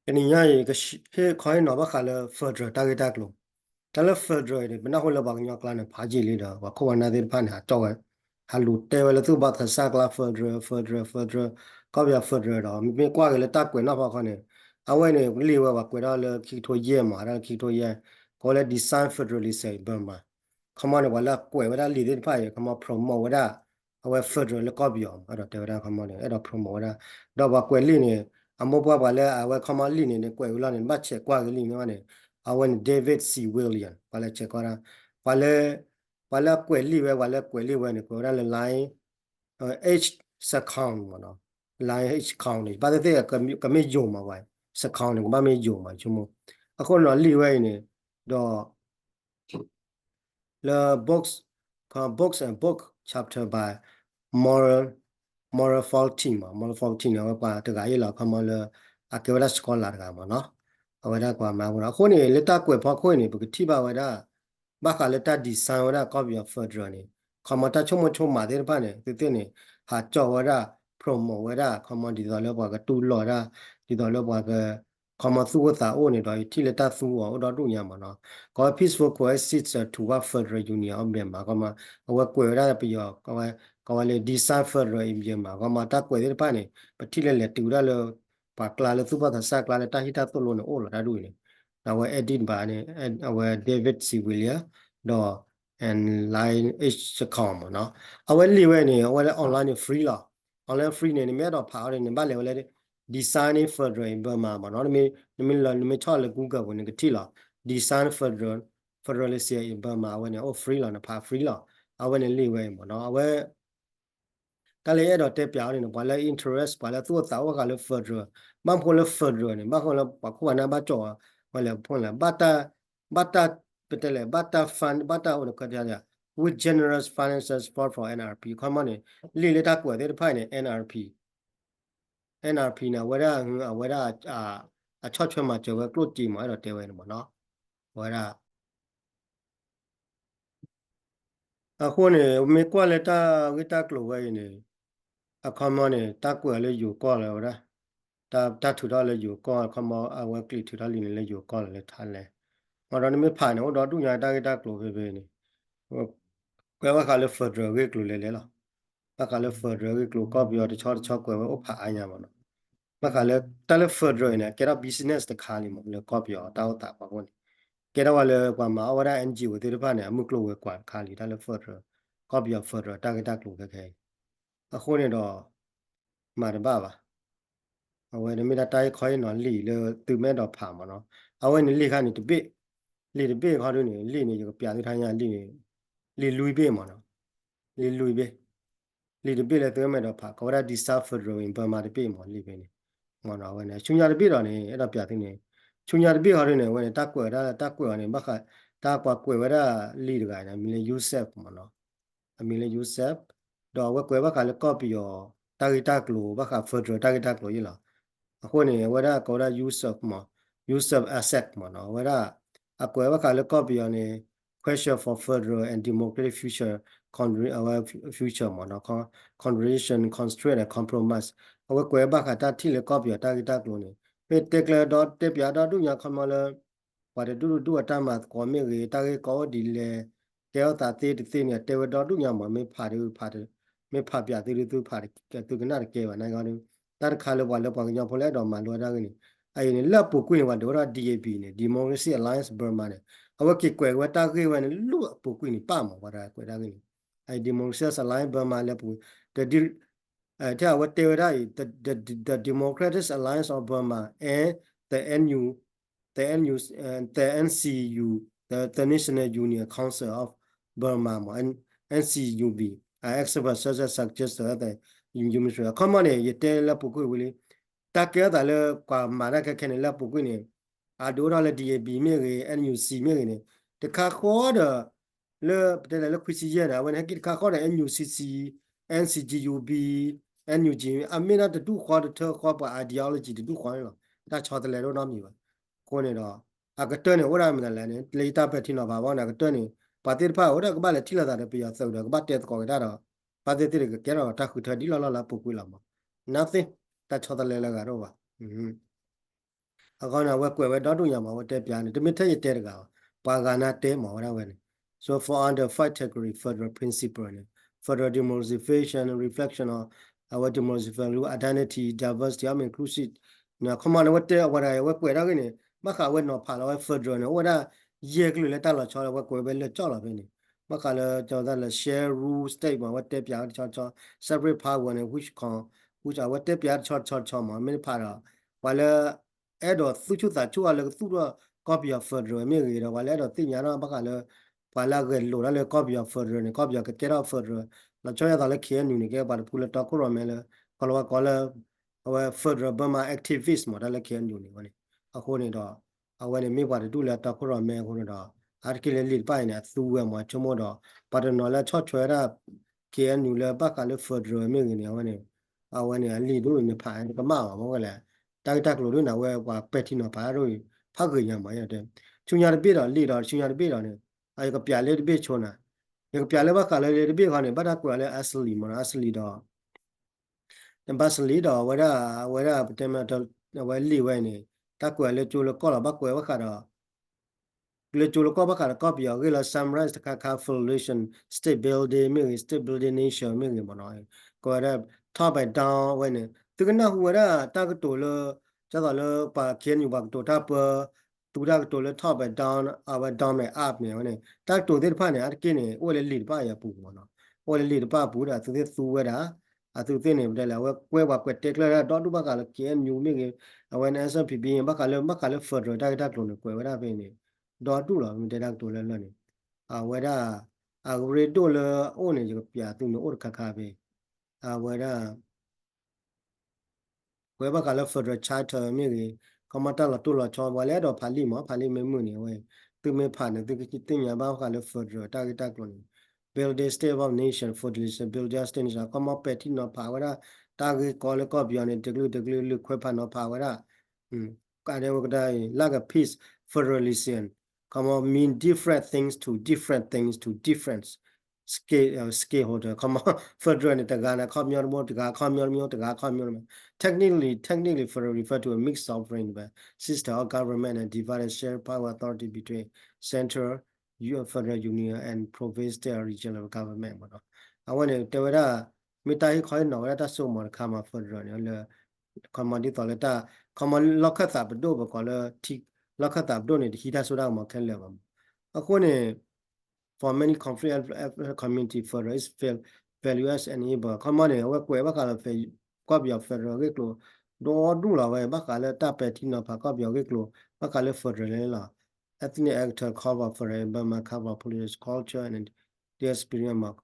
တနံၤညါအံၤ ဟ့ၣ်ခီဟ့ၣ်နီၤဘၣ်ဃးလၢ federal တၢ်ဂ့ၢ်တၢ်ကျိၤ, တၢ်လၢ federal အံၤန့ၣ် ပနၢ်ဟူလၢပှၤကညီကျါန့ၣ် ဖးယံာ်လံဒီး ပှၤခိၣ်ပှၤနၢ်သ့ၣ်တဖၣ်န့ၣ် ဟးကၠီဝဲ, ဟးလူၤတဲဝဲလၢသူၣ်ဘီၣ်သးစၢ်ကျါ federal federal federal ကီၢ်ပယီၤ federal ဒီး မ့မ့ၢ်ကွၢ်က့ၤလၢတၢ်ကွဲးနီၣ်ဖီခိၣ်န့ၣ် အဝဲန့ၣ်လံာ်ဝဲပှၤကွဲးထီၣ်လၢခံကထိယဲၢ်မး တၢ်လၢခံကထိယဲၢ် ကိးလၢ design federalism in Burma ခီမီန့ၣ် ပှၤလၢအကွဲးဝဲဒၣ်လံာ်သ့ၣ်တဖၣ်အံၤ ခီမီ promote ဝဲဒၣ် အဝဲ federal လၢကီၢ်ပယီၤမး အဲၣ်ဒိးတဲဝဲဒၣ်ခီမီန့ၣ် အဲၣ်ဒိး promote ဝဲဒၣ်, ဒီးပှၤကွဲးလံာ်န့ၣ် အမိၢ်ပှၢ်ပှၤလၢအဝဲခီမီလံာ်န့ၣ် ကွဲးဝဲလီၤန့ၣ် နဘၣ်ဆဲးကွၢ်က့ၤလံာ်န့ၣ်ဝဲန့ၣ် အဝဲန့ၣ် David C William ပှၤလၢဆဲးကွၢ်ဒၣ်, ပှၤလၢ ပှၤလၢအကွဲးလံာ်ဝဲ ပှၤလၢကွဲးလံာ်ဝဲန့ၣ် ကွဲးဝဲဒၣ်လၢ line H Sakon မးနီၤ, line H Sakon န့ၣ် ဘၣ်သ့ၣ်သ့ၣ် ကမ့ၢ်ယိၤမးဝဲ Sakon န့ၣ် ကဘၣ်မ့ၢ်ယိၤမးဆိကမိၣ်, အဃိန့ၣ်ဒီးလံာ်ဝဲအံၤန့ၣ် ဒီး လၢ books, books and book chapter by Moral, Moral Faulty မး, Moral Faulty န့ၣ် အဝဲပှၤတဂၤအံၤလီၤ ခီမီလၢ အကဲဝဲဒၣ် scholar တဂၤမးနီၤ, အဝဲဒၣ်ကွၢ်မၤဝဲဒီး အဃိန့ၣ် လၢတၢ်ကွဲးဖီခိၣ်အံၤန့ၣ် ပကထံၣ်ဘၣ်ဝဲဒၣ် ဘၣ်ဃးလၢတၢ် design ဝဲဒၣ်ကီၢ်ပယီၤ federal န့ၣ် ခီမီတၢ်ဆိကမိၣ်ဆိကမးသ့ၣ်တဖၣ်န့ၣ် သုသ့ၣ်န့ၣ် ဟးကၠီဝဲဒၣ် promote ဝဲဒၣ် ခီမီဒ်သိးလၢပှၤကတူၢ်လိာ်ဒၣ် ဒ်သိးလၢပှၤက ခီမီသူၣ်အိၣ်သးအိၣ်န့ၣ်ဒီး ယထံၣ်လၢတၢ်သူအီၤအိၣ်ဒီဒူၣ်ညါမးနီၤ, ကီး peaceful coexistence toward federal union of Myanmar ခီမီ အဝဲကွဲးဝဲဒၣ်ပယီၤ ကဝဲလၢ design federal in Myanmar ခီမီတၢ်ကွဲးသ့ၣ်တဖၣ်န့ၣ် ပထံၣ်လၢလဲၤတုၤဝဲဒၣ်လၢ ပှၤကျါလၢသူၣ်ဘီၣ်သးစၢ်ကျါလၢတၢ်ဟံၣ်တၢ်သိၣ်လိန့ၣ်အိၣ်လီၤတၢ်ဒူၣ်အံၤန့ၣ်, ဒီးအဝဲ edit ဘၣ်န့ၣ် အဝဲ David C William ဒီး and Line H Sakon မးနီၤ, အဝဲလံာ်ဝဲန့ၣ် အဝဲလၢ online န့ၣ် free လီၤ, online free န့ၣ် နမ့ၢ်အဲၣ်ဒိးဖးအီၤန့ၣ် နဘၣ်လဲၤဝဲလၢ design federal in Burma မးနီၤ, နမ့ၢ် နမ့ၢ်ဆီၣ်လၢ Google ပူၤန့ၣ် ကထံၣ်လီၤ design federal, federalism in Burma အဝဲန့ၣ် အိၣ် free လီၤ နဖး free လီၤ, အဝဲန့ၣ်လံာ်ဝဲမးနီၤ, အဝဲ တၢ်လၢအဲၣ်ဒိးတဲပၠးအီၤန့ၣ် ပှၤလၢ interest ပှၤလၢသူၣ်အိၣ်သးအိၣ်ဘၣ်ဃးလၢ federal, ဘၣ်မနုၤဃိလၢ federal န့ၣ် ဘၣ်ဃိလၢပှၤခိၣ်ပှၤနၢ်ဘၣ်ကၠီဝဲလဲၣ်ဖဲလဲၣ်, ဘၣ်တၢ် ဘၣ်တၢ် ပတဲလဲၣ် ဘၣ်တၢ် fund ဘၣ်တၢ်အိၣ်န့ၣ် with generous financial support from N R P ခီမီန့ၣ် လံာ်လၢတၢ်ကွဲးသ့ၣ်တဖၣ်န့ၣ် N R P, N R P န့ၣ် အဝဲဒၣ် အဝဲဒၣ် အဆီၣ်ထွဲမၤစၢၤဝဲကျိၣ်စ့မး အဲၣ်ဒိးတဲဝဲန့ၣ်မးနီၤ, အဝဲဒၣ် အဃိန့ၣ် မ့ၢ်ကွၢ်လၢတၢ်ဂ့ၢ်တၢ်ကျိၤဝဲအံၤန့ၣ် အခီမီန့ၣ် တၢ်ကွဲးအီၤလၢယိၤကီၢ်လၢဝဲဒၣ်, တၢ်ထုးထီၣ်လၢယိၤကီၢ် အခီမီ အဝဲကျံးထုးထီၣ်လံာ်န့ၣ်လၢယိၤကီၢ်လၢ Thailand, မ့ၢ်ဒီးနမ့ၢ်ဖးန့ၣ် အိၣ်ဒီဒူၣ်ညါတၢ်ဂ့ၢ်တၢ်ကျိၤဖဲဖဲန့ၣ်, ကွဲးဘၣ်ဃးလၢ federal ဂ့ၢ်ကျိၤလဲၤလဲၤလီၤ, ဘၣ်ဃးလၢ federal ဂ့ၢ်ကျိၤ ကီၢ်ပယီၤတဆီတဆီကွဲးဝဲအိၣ်ဖးအါညါမးနီၤ, ဘၣ်ဃးလၢတၢ်လၢ federal န့ၣ် ကဲထီၣ် business တခါလံမး လၢကီၢ်ပယီၤတၢ်အိၣ်သးပှၤအိၣ်န့ၣ်, ကဲထီၣ်ဝဲလၢပှၤမၤအီၣ်ဝဲဒၣ် N G O သ့ၣ်တဖၣ်န့ၣ် အမုၢ်ကျိၤဝဲၤကွာ်တခါလံ တၢ်လၢ federal ကီၢ်ပယီၤ federal တၢ်ဂ့ၢ်တၢ်ကျိၤခဲခဲအံၤ, အဃိန့ၣ်ဒီး မၤတဘၣ်ဘၣ်, အဝဲန့ၣ်မ့ၢ်ဒၣ်တၢ်ဂ့ၢ်ခီဟ့ၣ်နီၤလံာ်လၢသုမ့ၢ်အဲၣ်ဒိးဖးမးနီၤ, အဝဲန့ၣ်လံာ်ခါန့ၣ်တဘ့ၣ်, လံာ်တဘ့ၣ်ခီဒုန့ၣ် လံာ်န့ၣ် ယကပျးသုထါညါလံာ်န့ၣ်, လံာ်လွံၢ်ဘ့ၣ်မးနီၤ, လံာ်လွံၢ်ဘ့ၣ်, လံာ်တဘ့ၣ်လၢသုမ့ၢ်အဲၣ်ဒိးဖး ကိးဝဲဒၣ် Design Federal in Burma တဘ့ၣ်မး လံာ်ဖဲန့ၣ်, မးနီၤ အဝဲန့ၣ် ဆူညါတဘ့ၣ်ဒီးန့ၣ် အဲၣ်ဒိးပျးသုန့ၣ်, ဆူညါတဘ့ၣ်ခီဒုန့ၣ် အဝဲန့ၣ် တၢ်ကွဲးဝဲဒၣ် တၢ်ကွဲးအီၤန့ၣ် ဘၣ်ဃး တၢ်ပှၤကွဲးဝဲဒၣ်လံာ်တဂၤန့ၣ် အမံၤလၢ Yusuf မးနီၤ, အမံၤလၢ Yusuf, ဒီးအဝဲကွဲးဘၣ်ဃးလၢကီၢ်ပယီၤ တၢ်ဂ့ၢ်တၢ်ကျိၤ ဘၣ်ဃး federal တၢ်ဂ့ၢ်တၢ်ကျိၤယဲလီၤ. အဃိန့ၣ် အဝဲဒၣ်ကိးဝဲဒၣ် Yusuf မး, Yusuf Asad မးနီၤ, အဝဲဒၣ် အကွဲးဘၣ်ဃးလၢကီၢ်ပယီၤန့ၣ် Question for federal and democratic future, အဝဲ future မးနီၤ, condition, constraint and compromise, အဝဲကွဲးဘၣ်ဃးတၢ်ထံၣ်လၢကီၢ်ပယီၤတၢ်ဂ့ၢ်တၢ်ကျိၤန့ၣ် မ့ၢ်တဲကျဲဒီးတဲပျးဒီဒူၣ်ညါခီမီလၢ ပှၤတဒူၣ်တဒူၣ်အတၢ်မၤသကိးမ့ၢ်ဂ့ၤ, တၢ်ဂ့ၢ်ကီအိၣ်ဒ်လဲၣ်, ကဲထီၣ်သးသ့တသ့န့ၣ် တဲဝဲဒီဒူၣ်ညါမး, မ့ၢ်ဖးဒုးဖး, မ့ၢ်ဖးပျးသုဒုးသုဖး, သုကနၣ်တကဲဘၣ်န့ၣ်ဒီး, တၢ်တခါလၢပှၤလၢပှၤကညီဖိလၢအဲၣ်ဒိးမၤလိတၢ်ဂ့ၢ်န့ၣ်, အအံၤန့ၣ် လၢအပူၤကွံာ်န့ၣ် ပှၤဒုးအိၣ်ထီၣ် D A B န့ၣ် Democracy Alliance Burma န့ၣ်, အဝဲက့ၤကွဲးဝဲတၢ်ဂ့ၢ်ဝဲန့ၣ် လၢအပူၤကွံာ်န့ၣ်ပၣ်မး ပှၤတဂၤကွဲးတၢ်ဂ့ၢ်န့ၣ်, အအံၤ Democracy Alliance Burma လၢပူၤ, ထဲအဝဲတဲဝဲဒၣ်အံၤ the, the, the Democratic Alliance of Burma and the N U the N U, the N C U, the, the National Union Council of Burma မး, N, N C U B, experts such as suggest that the, ခီမီန့ၣ် ယတဲလၢပူၤကွံာ်ဝံၤလံ, တၢ်ကဲထီၣ်သးလၢပှၤမၤတၢ်ခဲခဲန့ၣ် လၢအပူၤကွံာ်န့ၣ် အဒုးအိၣ်ထီၣ်လၢ D A B မ့ၢ်ဂ့ၤ, N U C မ့ၢ်ဂ့ၤန့ၣ် တခါဃီဒီး လၢပတဲလဲၣ်လၢခွံဆံယဲၢ်န့ၣ် အဝဲန့ၣ် ဟဲက့ၤတခါဃီဒီး N U C C, N C G U B, N U G အမ့ၢ်ဒၣ်တဒူၣ်ဃီတထၢဃီ ပှၤ ideology တဒူၣ်ဃီန့ၣ်လီၤ. တၢ်ဆီတလဲတအိၣ်နီတမံၤဘၣ်. အဃိန့ၣ်ဒီး အကတၢၢ်န့ၣ် အိၣ်ဒၣ်မနုၤလဲၣ်န့ၣ် လၢယတၢ်ပဲာ်ထံနီၤဖးဘၣ်န့ၣ် အကတၢၢ်န့ၣ် ပှၤသ့ၣ်တဖၣ်အိၣ်ဒၣ်ကဘၣ်လဲၤထံၣ်လိာ်သးဒီးပယီၤသုးဒီး ကဘၣ်တဲသကိးက့ၤတၢ်ဒီး ဘၣ်သ့ၣ်သ့ၣ်ဒီးကကဲထီၣ်ဒီးတၢ်ဃုထၢဒ်လီၢ်လီၢ်လၢအပူၤကွံာ်လီၤမး. Nothing, တၢ်ဆီတလဲလၢအဂၤတအိၣ်ဘၣ်. အဃိန့ၣ် အဝဲကွဲးဝဲဒီဒူၣ်ညါမး အဝဲတဲပၠးန့ၣ် တမ့ၢ်ထဲယတဲတဂၤဘၣ်, ပှၤဂၤနၤတဲမးဝဲဒၣ်ဝဲန့ၣ်. So fall under five category federal principle န့ၣ် federal demoralization, reflection of အဝဲ demoralization identity, diversity of inclusive န့ၣ် ခီမီန့ၣ် အဝဲတဲအဝဲဒၣ် အဝဲကွဲးဒၣ်ဂ့ၢ်န့ၣ် ဘၣ်ဃးအဝဲနီၤဖးလီၤဝဲ federal န့ၣ် အိၣ်ဝဲဒၣ် ယဲၢ်ကလုာ်လၢတၢ်လီၤဆီလၢ အဝဲကွဲးဝဲလၢာ်ကၠီၣ်လီၤဖဲန့ၣ် ဘၣ်ဃးလၢ ကၠီသးလၢ share rule state မး အဝဲတဲပၠးဝဲတဆီဆီ separate power န့ၣ် which con, which အဝဲတဲပၠးတဆီဆီဆီမး မ့ၢ်တဖၣ်ဒီး ပှၤလၢ အဲၣ်ဒိးသူၣ်ဆူၣ်သးဆူၣ်အီၤလၢကသူၣ်ထီၣ်ကီၢ်ပယီၤ federal မ့ၢ်ဂ့ၤဒီး ပှၤလၢအဲၣ်ဒိးသ့ၣ်ညါထီၣ်ဘၣ်ဃးလၢ ပှၤလၢအဂဲၤလိာ်တၢ်လၢကီၢ်ပယီၤ federal န့ၣ် ကီၢ်ပယီၤကကဲထီၣ် federal လီၤဆီဒ်သိးလၢ K N U န့ၣ် ကဲပှၤတဖုလၢတီခိၣ်ရိၣ်မဲလၢ ကီၢ်လီၤဝါကိးလၢ အဝဲ federal Burma activist မး တၢ်လၢ K N U န့ၣ်ဝဲန့ၣ် အဃိန့ၣ်ဒီး အဝဲန့ၣ်မ့ၢ်ပှၤတဒူၣ်လၢတီခိၣ်ရိၣ်မဲအဃိန့ၣ်ဒီး အါတက့ၢ်လၢလံာ်တဖၣ်အံၤန့ၣ် အသူဝဲမး ဆိကမိၣ်ဒီး ပှၤတနီၤလၢအဆီၣ်ထွဲဝဲဒၣ် K N U လၢဘၣ်ဃးလၢ federal မ့ၢ်ဂ့ၤန့ၣ် အဝဲန့ၣ် အဝဲန့ၣ် အလံာ်ဒိၣ်န့ၣ်ဖးန့ၣ် ကမၣ်ဘၣ် မ့ၢ်ဝဲလဲၣ် တၢ်ဂ့ၢ်တၢ်ကျိၤဒ်န့ၣ် အဝဲပှၤပဲာ်ထံနီၤဖးဒၣ်ဒိၣ်အံၤ ဖးဂ့ၤညါမး ဆူညါတဘ့ၣ်ဒီးလံာ်ဒီး ဆူညါတဘ့ၣ်ဒီးန့ၣ် ယကပျးလၢတဘ့ၣ်ဆိနၤ ယကပျးလၢဘၣ်ဃးလၢလၢတဘ့ၣ်ခီန့ၣ် ဘၣ်တၢ်ကွဲးအီၤလၢ Ashley မ့ၢ်နီၤ Ashley ဒီး နဘၣ်စလံဒီး အဝဲဒၣ် အဝဲဒၣ်ပတဲမ့ၢ် အဝဲလံာ်ဝဲန့ၣ် တၢ်ကွဲးလၢကၠိလၢကီၢ်လီၤ ဘၣ်ကွဲးဘၣ်ဃးဒီး လၢကၠိလၢကီၢ်ဘၣ်ဃးဒီးကီၢ်ပယီၤဂ့ၢ်လၢ summarize တခါခါ federation state building မ့ၢ်ဂ့ၤ state building nation မ့ၢ်ဂ့ၤမ့ၢ်နီၤ ကဝဲဒၣ် top and down ဝဲန့ၣ် သုကနၢ်ဟူဝဲဒၣ်တၢ်ကတိၤလၢ ဒ်သိးလၢပှၤ K N U ပှၤကတိၤတၢ်ပၢ သူတၢ်ကတိၤလၢ top and down အဝဲ down and up န့ၣ်ဝဲန့ၣ် တၢ်ကတိၤသ့ၣ်တဖၣ်န့ၣ် အါတက့ၢ်န့ၣ် အိၣ်ဝဲလၢလံာ်တဖၣ်အံၤအပူၤမ့ၢ်နီၤ အိၣ်ဝဲလၢလံာ်တဖၣ်အပူၤဒီး အသုသ့ၣ်သူဝဲဒၣ် အသုသ့ၣ်န့ၣ် ပတဲလဲၣ် အဝဲကွဲပှၤကွဲးတဲကျၢၢ်ဒၣ်ဒီဒူၣ်ဘၣ်ဃးလၢ K N U မ့ၢ်ဂ့ၤ အဝဲန့ၣ် S N P P ဘၣ်ဃးလၢ ဘၣ်ဃးလၢ federal တၢ်ဂ့ၢ်တၢ်ကျိၤန့ၣ် ကွဲးဝဲဒၣ်ဖဲန့ၣ် ဒီဒူၣ်လီၤ မ့ၢ်တဲတၢ်ကတိၤလၢလၢ်န့ၣ် အဝဲဒၣ် အရ့ဒိၣ်လၢအအိၣ်န့ၣ် ယကပျးသုန့ၣ် အိၣ်တခါခါဖဲ အဝဲဒၣ် ကွဲးဘၣ်ဃးလၢ federal charter မ့ၢ်ဂ့ၤ ခီမီတၢ်လီၤတိၢ်လီၤဆီ ပှၤလၢအဲၣ်ဒိးဖးလံာ်မး ဖးလံာ်မ့ၢ်မုာ်န့ၣ် အဝဲ သုမ့ၢ်ဖးန့ၣ် သုကသ့ၣ်ညါဘၣ်ဃးလၢ federal တၢ်ဂ့ၢ်တၢ်ကျိၤန့ၣ် building state of nation federation building state nation ခီမီပဲာ်ထံနီၤဖးဝဲဒၣ် တၢ်ဂ့ၢ်ကီလၢကီၢ်ပယီၤန့ၣ် တကလုာ်တကလုာ်လုၢ်ခွဲးဖးနီၤဖးဝဲဒၣ် ကဒဲဝဲကဒါအံၤ like a peace federalism ခီမီ mean different things to different things to different scale, uh, stakeholder ခီမီ federal န့ၣ် တဂၤန့ၣ် ခီပညီတမျိုး တဂၤခီပညီတမျိုး တဂၤခီပညီတမျိုး technically, technically federal refer to a mixed sovereign system of government and divided shared power authority between central, federal union and provincial regional government မ့ၢ်နီၤ အဝဲန့ၣ် တဲဝဲဒၣ် မ့ၢ်တၢ်ဟ့ၣ်ခီဟ့ၣ်နီၤဝဲဒၣ်တၢ်စိကမီၤတခါမး federal န့ၣ်လၢ ခီမီဒ်သိးလၢတၢ် ခီမီလီၢ်ခၢၣ်သးပဒိၣ်ပကိးလၢ လီၢ်ခၢၣ်သးပဒိၣ်န့ၣ် တဟံးတၢ်စိတၢ်ကမီၤခဲလၢာ်ဘၣ်မး အဃိန့ၣ် for many conflict community federal is values enable ခီမီန့ၣ် အဝဲကွဲးဘၣ်ဃးလၢ ကီၢ်ပယီၤ federal ဂ့ၢ်ကျိၤ ဒီဒူၣ်လီၤဝဲ ဘၣ်ဃးလၢတၢ်ပဲာ်ထံနီၤဖးကီၢ်ပယီၤဂ့ၢ်ကျိၤ ဘၣ်ဃးလၢ federal လီၤ ethnic actor cover for Burma cover political culture and the experience of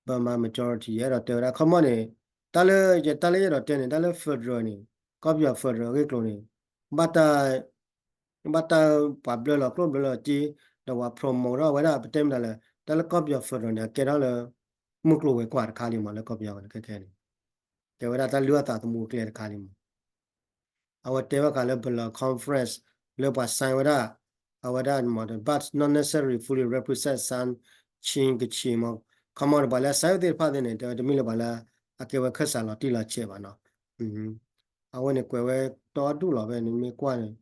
Burma majority ယအဲၣ်ဒိးတဲဝဲဒၣ် ခီမီန့ၣ် တၢ်လၢ ယတၢ်လၢယအဲၣ်ဒိးတဲန့ၣ် တၢ်လၢ federal န့ၣ် ကီၢ်ပယီၤ federal ဂ့ၢ်ကျိၤန့ၣ် ဘၣ်တၢ် ဘၣ်တၢ်ပှၤဘျၢလီၤကျိၣ်ဘျၢလီၤစ့ ဒီးပှၤ promote ထီၣ်ဝဲဒၣ် ပတဲမတၤလဲၣ် တၢ်လၢကီၢ်ပယီၤ federal န့ၣ် အကဲထီၣ်လၢ မုၢ်ကျိၤဝဲၤကွာ်တခါလံမး လၢကီၢ်ပယီၤန့ၣ် ခဲခဲန့ၣ် ကဲဝဲဒၣ်တၢ်လုၢ်အသးသမူအကျဲတခါလံမး အဝဲတဲဘၣ်ဃးလၢ Berlin Conference လၢပှၤ sign ဝဲဒၣ် အဝဲဒၣ်မး but not necessarily fully represent Shan, Chin, Kachin မး ခီမီန့ၣ် ပှၤလၢ sign သ့ၣ်တဖၣ်သ့ၣ်န့ၣ် တဲဝဲတမ့ၢ်လၢပှၤလၢ အကဲဝဲခၢၣ်စးလီၤတံၢ်လီၤဆဲးဘၣ်နီၤ အဝဲန့ၣ်ကွဲးဝဲဒီဒူၣ်လီၤဝဲန့ၣ်မ့ၢ်ကွၢ်န့ၣ်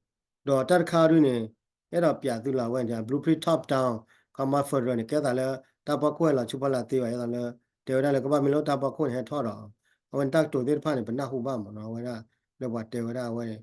ဒီးတၢ်တခါဒုန့ၣ် အဲၣ်ဒိးပျးသုလီၤဝဲန့ၣ် blueprint top down ခီမီ federal န့ၣ် ကဲသးလၢ တၢ်ဖီခိၣ်ဟဲလီၤဆူဖီလာ်သ့ဘၣ် ယဲသးလၢ တဲဝဲဒၣ်လၢကဘၣ်မ့ၢ်လၢတၢ်ဖီခိၣ်န့ၣ် ဟဲထီၣ်ဒီး အဝဲန့ၣ်တၢ်ကတိၤသ့ၣ်တဖၣ်န့ၣ် ပနၢ်ဟူဘၣ်မးနီၤ အဝဲဒၣ် လၢပှၤတဲဝဲဒၣ်အဝဲန့ၣ်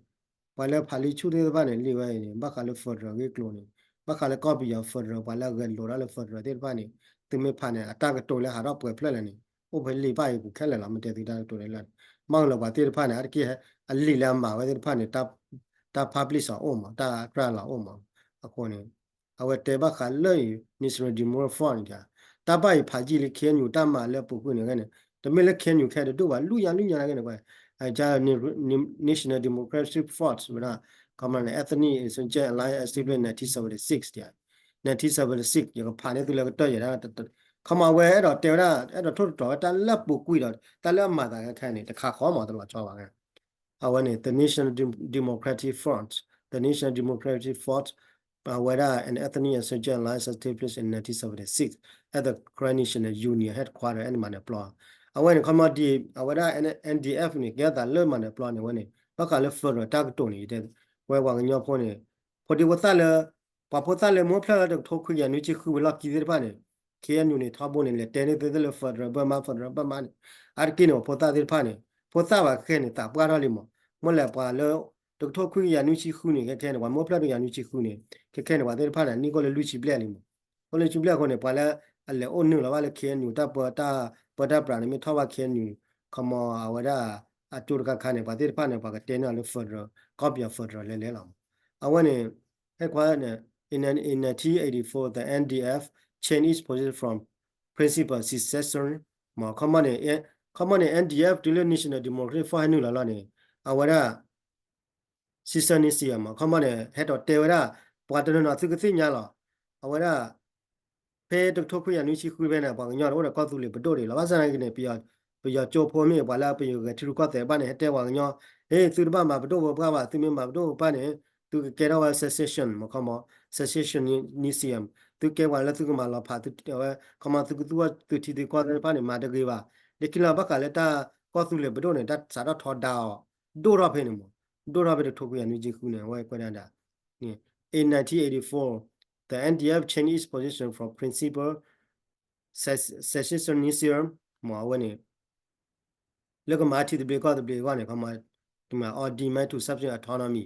ပှၤလၢဖးလံာ်ဆူၣ်သ့ၣ်တဖၣ်န့ၣ် လံာ်ဝဲအံၤန့ၣ် ဘၣ်ဃးလၢ federal ဂ့ၢ်ကျိၤန့ၣ် ဘၣ်ဃးလၢကီၢ်ပယီၤ federal ပှၤလၢအဂဲၤလိာ်တၢ်လၢ federal သ့ၣ်တဖၣ်န့ၣ် သုမ့ၢ်ဖးန့ၣ် အတၢ်ကတိၤလၢဟးထီၣ်ပှဲၤဖျၢၣ်လၢာ်န့ၣ် အိၣ်ဖဲလံာ်တဖၣ်အံၤပူၤခဲလၢာ်လီၤ မ့ၢ်တဲသုတၢ်ကတိၤလၢလၢ်န့ၣ် မ့ၢ်လၢပှၤသ့ၣ်တဖၣ်န့ၣ် အါတက့ၢ် အလံာ်လၢအမၤဝဲသ့ၣ်တဖၣ်န့ၣ် တၢ် publish အီၤအိၣ်မး တၢ်ကြၢးလီၤအိၣ်မး အဃိန့ၣ် အဝဲတဲဘၣ်ဃးလၢ National Democratic Front န့ၣ် တၢ်ဘၣ်အံၤဖးယံာ်လံ K N U တၢ်မၤလၢအပူၤကွံာ်န့ၣ်ဂ့ၤန့ၣ် တမ့ၢ်လၢ K N U ခဲတဒူၣ်ဘၣ် လူၢ်ညါလူၢ်ညါနာ်က့န့ၣ် ကွၢ် National Democratic Front ဝဲဒၣ် ခီမီန့ၣ် Ethnic Insurgent Alliance established nineteen seventy-six တၢ် nineteen seventy-six ယကဖးန့ၢ်သုလၢကတၢၢ်ယဲဒၣ် ခီမီအဝဲအဲၣ်ဒိးတဲဝဲဒၣ် အဲၣ်ဒိးထိၣ်သတြီၤဝဲတၢ်လၢအပူၤကွံာ်ဒီး တၢ်လၢအမၤသးခဲခဲန့ၣ် တခါဃီမးတလီၤဆီဘၣ် အဝဲန့ၣ် the National Dem-, Democratic Front, the National Democratic Front အဝဲဒၣ် an ethnic insurgent alliance established in nineteen seventy-six at the Karen National Union headquarter န့ၣ် မၤနၢၤပျီ အဝဲန့ၣ် ခီမီ အဝဲဒၣ် N D F န့ၣ် ကဲသးလၢမၤနၢၤပျီန့ၣ် အဝဲန့ၣ် ဘၣ်ဃးလၢ federal တၢ်ကတိၤန့ၣ် ယတဲ ဝဲပှၤကညီဖိန့ၣ် ဖိဒံဖိသၣ်လၢ ပှၤဖိသၣ်လၢမ့ၢ်အိၣ်ဖျဲၣ်လၢတကထိခွံကယၤနွံဆံဃုဝံၤလီၢ်ခံသ့ၣ်တဖၣ်န့ၣ် ခ့ၣ်အဲၣ်ယူၣ်န့ၣ် ထီဘိန့ၣ် လဲၤတဲန့ၢ်သုလၢ federal Burma, federal Burma န့ၣ် အါတက့ၢ်န့ၣ် ပှၤဖိသၣ်သ့ၣ်တဖၣ်န့ၣ် ဖိသၣ်ဘၣ်ခဲခဲန့ၣ် သးပှၢ်ထီၣ်လံမး, မ့ၢ်လဲၤပှၤလၢ တကထိခွံကယၤနွံဆံဃုန့ၣ် ခဲခဲန့ၣ် ပှၤမ့ၢ်အိၣ်ဖျဲၣ်တကယၤနွံဆံဃုန့ၣ် ခဲခဲန့ၣ် ပှၤသ့ၣ်တဖၣ်န့ၣ် နံၣ်ကအိၣ်လၢလွံၢ်ဆံဘျဲၣ်လံမး, အိၣ်လၢလွံၢ်ဆံဘျဲၣ်အဃိန့ၣ် ပှၤလၢအလဲၤအိၣ်နုာ်လီၤဘၣ်လၢ ခ့ၣ်အဲၣ်ယူၣ် တၢ်ပၢ တၢ်ပၢတၢ်ပြးန့ၣ် မ့ၢ်ထီၣ်ဘၣ် ခ့ၣ်အဲၣ်ယူၣ် ခီမီ အဝဲဒၣ် အကၠိတခါခါန့ၣ် ပှၤသ့ၣ်တဖၣ်န့ၣ် ပှၤကတဲန့ၢ်အီၤလၢ federal, ကီၢ်ပယီၤ federal လဲၤလဲၤလီၤမး, အဝဲန့ၣ် ဟဲခွါန့ၣ် in nineteen eighty-four the N D F changed its position from principal secession မး, ခီမီန့ၣ် ခီမီန့ၣ် N D F တုၤလၢ National Democratic Force ဟဲနုာ်လီၤလီၤန့ၣ် အဝဲဒၣ် secession မး ခီမီန့ၣ် ဟဲထီၣ်တဲဝဲဒၣ် ပှၤတနီၤနီၤသုကသ့ၣ်ညါလီၤ, အဝဲဒၣ် ဖဲတကထိခွံကယၤနွံဆံဃုဖဲန့ၣ် ပှၤကညီန့ၣ် အိၣ်ဒီးကီၢ်သူလ့ၤပဒိၣ်ဒံးလီၤ, ဘၣ်ဆၣ်သနာ်က့န့ၣ် ပယီၤကၠိဖိမ့ၢ် ပှၤလၢပယီၤဂဲၤထံရူၢ်ကီၢ်သဲးဘၣ်န့ၣ် ဟဲတဲပှၤကညီ ဟ့ သုတဘၣ်မၤပဒိၣ်ပပှၢ်ဘၣ်, သုမ့ၢ်မၤပဒိၣ်ပပှၢ်န့ၣ် သုကကဲထီၣ်ဝဲ secession မး ခီမီ secession သုကဲပှၤလၢသုကမၤလီၤဖး ဝဲ ခီမီ သုကသူၣ်ထံသုကီၢ်သ့ၣ်တဖၣ်န့ၣ် မၤတဂ့ၤဘၣ်, လၢခံလီၤဘၣ်ဃးလၢတၢ်ကီၢ်သူလ့ၤပဒိၣ်န့ၣ် တၢ်စးထီၣ်ထီဒါအီၤ ဒိၣ်ထီၣ်ဖဲန့ၣ်မး, ဒိၣ်ထီၣ်ဖဲတကထိခွံကယၤနွံဆံဃုန့ၣ် အဝဲကွဲးဒၣ်ဒၣ် in nineteen eighty-four the N D F changed its position from principal secessionist မး အဝဲန့ၣ် လၢကမၤထံသဘျ့ကီၢ်သဘျ့အဂီၢ်န့ၣ် ခီမီ or demand to substitute autonomy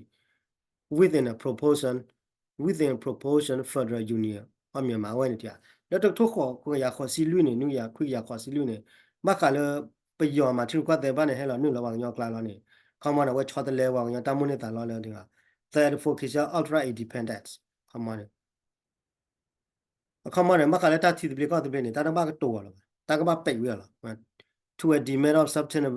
within a proportion, within a proportion federal union of Myanmar အဝဲန့ၣ်တၢ် လၢတကထိဃိးကယၤဃိးဆံလွံၢ်န့ၣ် နွံကယၤခွံကယၤဃိးဆံလွံၢ်န့ၣ် ဘၣ်ဃးလၢ ပယီၤမၤထံရူၢ်ကီၢ်သဲးဘၣ်န့ၣ် ဟဲလီၤနုာ်လီၤပှၤကညီကျါလီၤန့ၣ် ခီမီန့ၣ် အဝဲဆီတလဲပှၤကညီတၢ်မိၣ်န့ၢ်သးလီလၢ the advocation ultra independence ခီမီန့ၣ် အခီမီန့ၣ် ဘၣ်ဃးလၢတၢ်ထံသဘျ့ကီၢ်သဘျ့န့ၣ် တၢ်တဘၣ်ကတိၤအီၤလီၤဘၣ်, တၢ်ကဘၣ်ပဲာ်ဝဲအီၤလီၤ, to a demand of substantive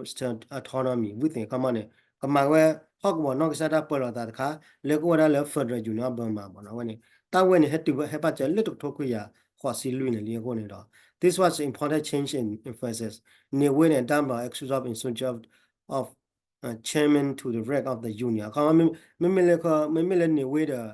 autonomy within ခီမီန့ၣ် ကမၤဝဲ ဟီၣ်ကဝီၤနီၢ်ကစၢ်တၢ်ပၢလီၤသးတခါ လၢကအိၣ်ဝဲဒၣ်လၢ federal union of Burma မးနီၤ အဝဲန့ၣ် တၢ်ဝဲန့ၣ် ဟဲတုၤဟဲဘၣ်စၢၤလၢတကထိခွံကယၤဃိးဆံလွံၢ်န့ၣ်လံအဃိန့ၣ်ဒီး this was important change in emphasis န့ၣ်ဝဲန့ၣ် down by excuse of insurgent of, of chairman to the rank of the union အခီမီ မ့မ့ၢ်လၢ မ့မ့ၢ်လၢန့ၣ်ဝဲဒီး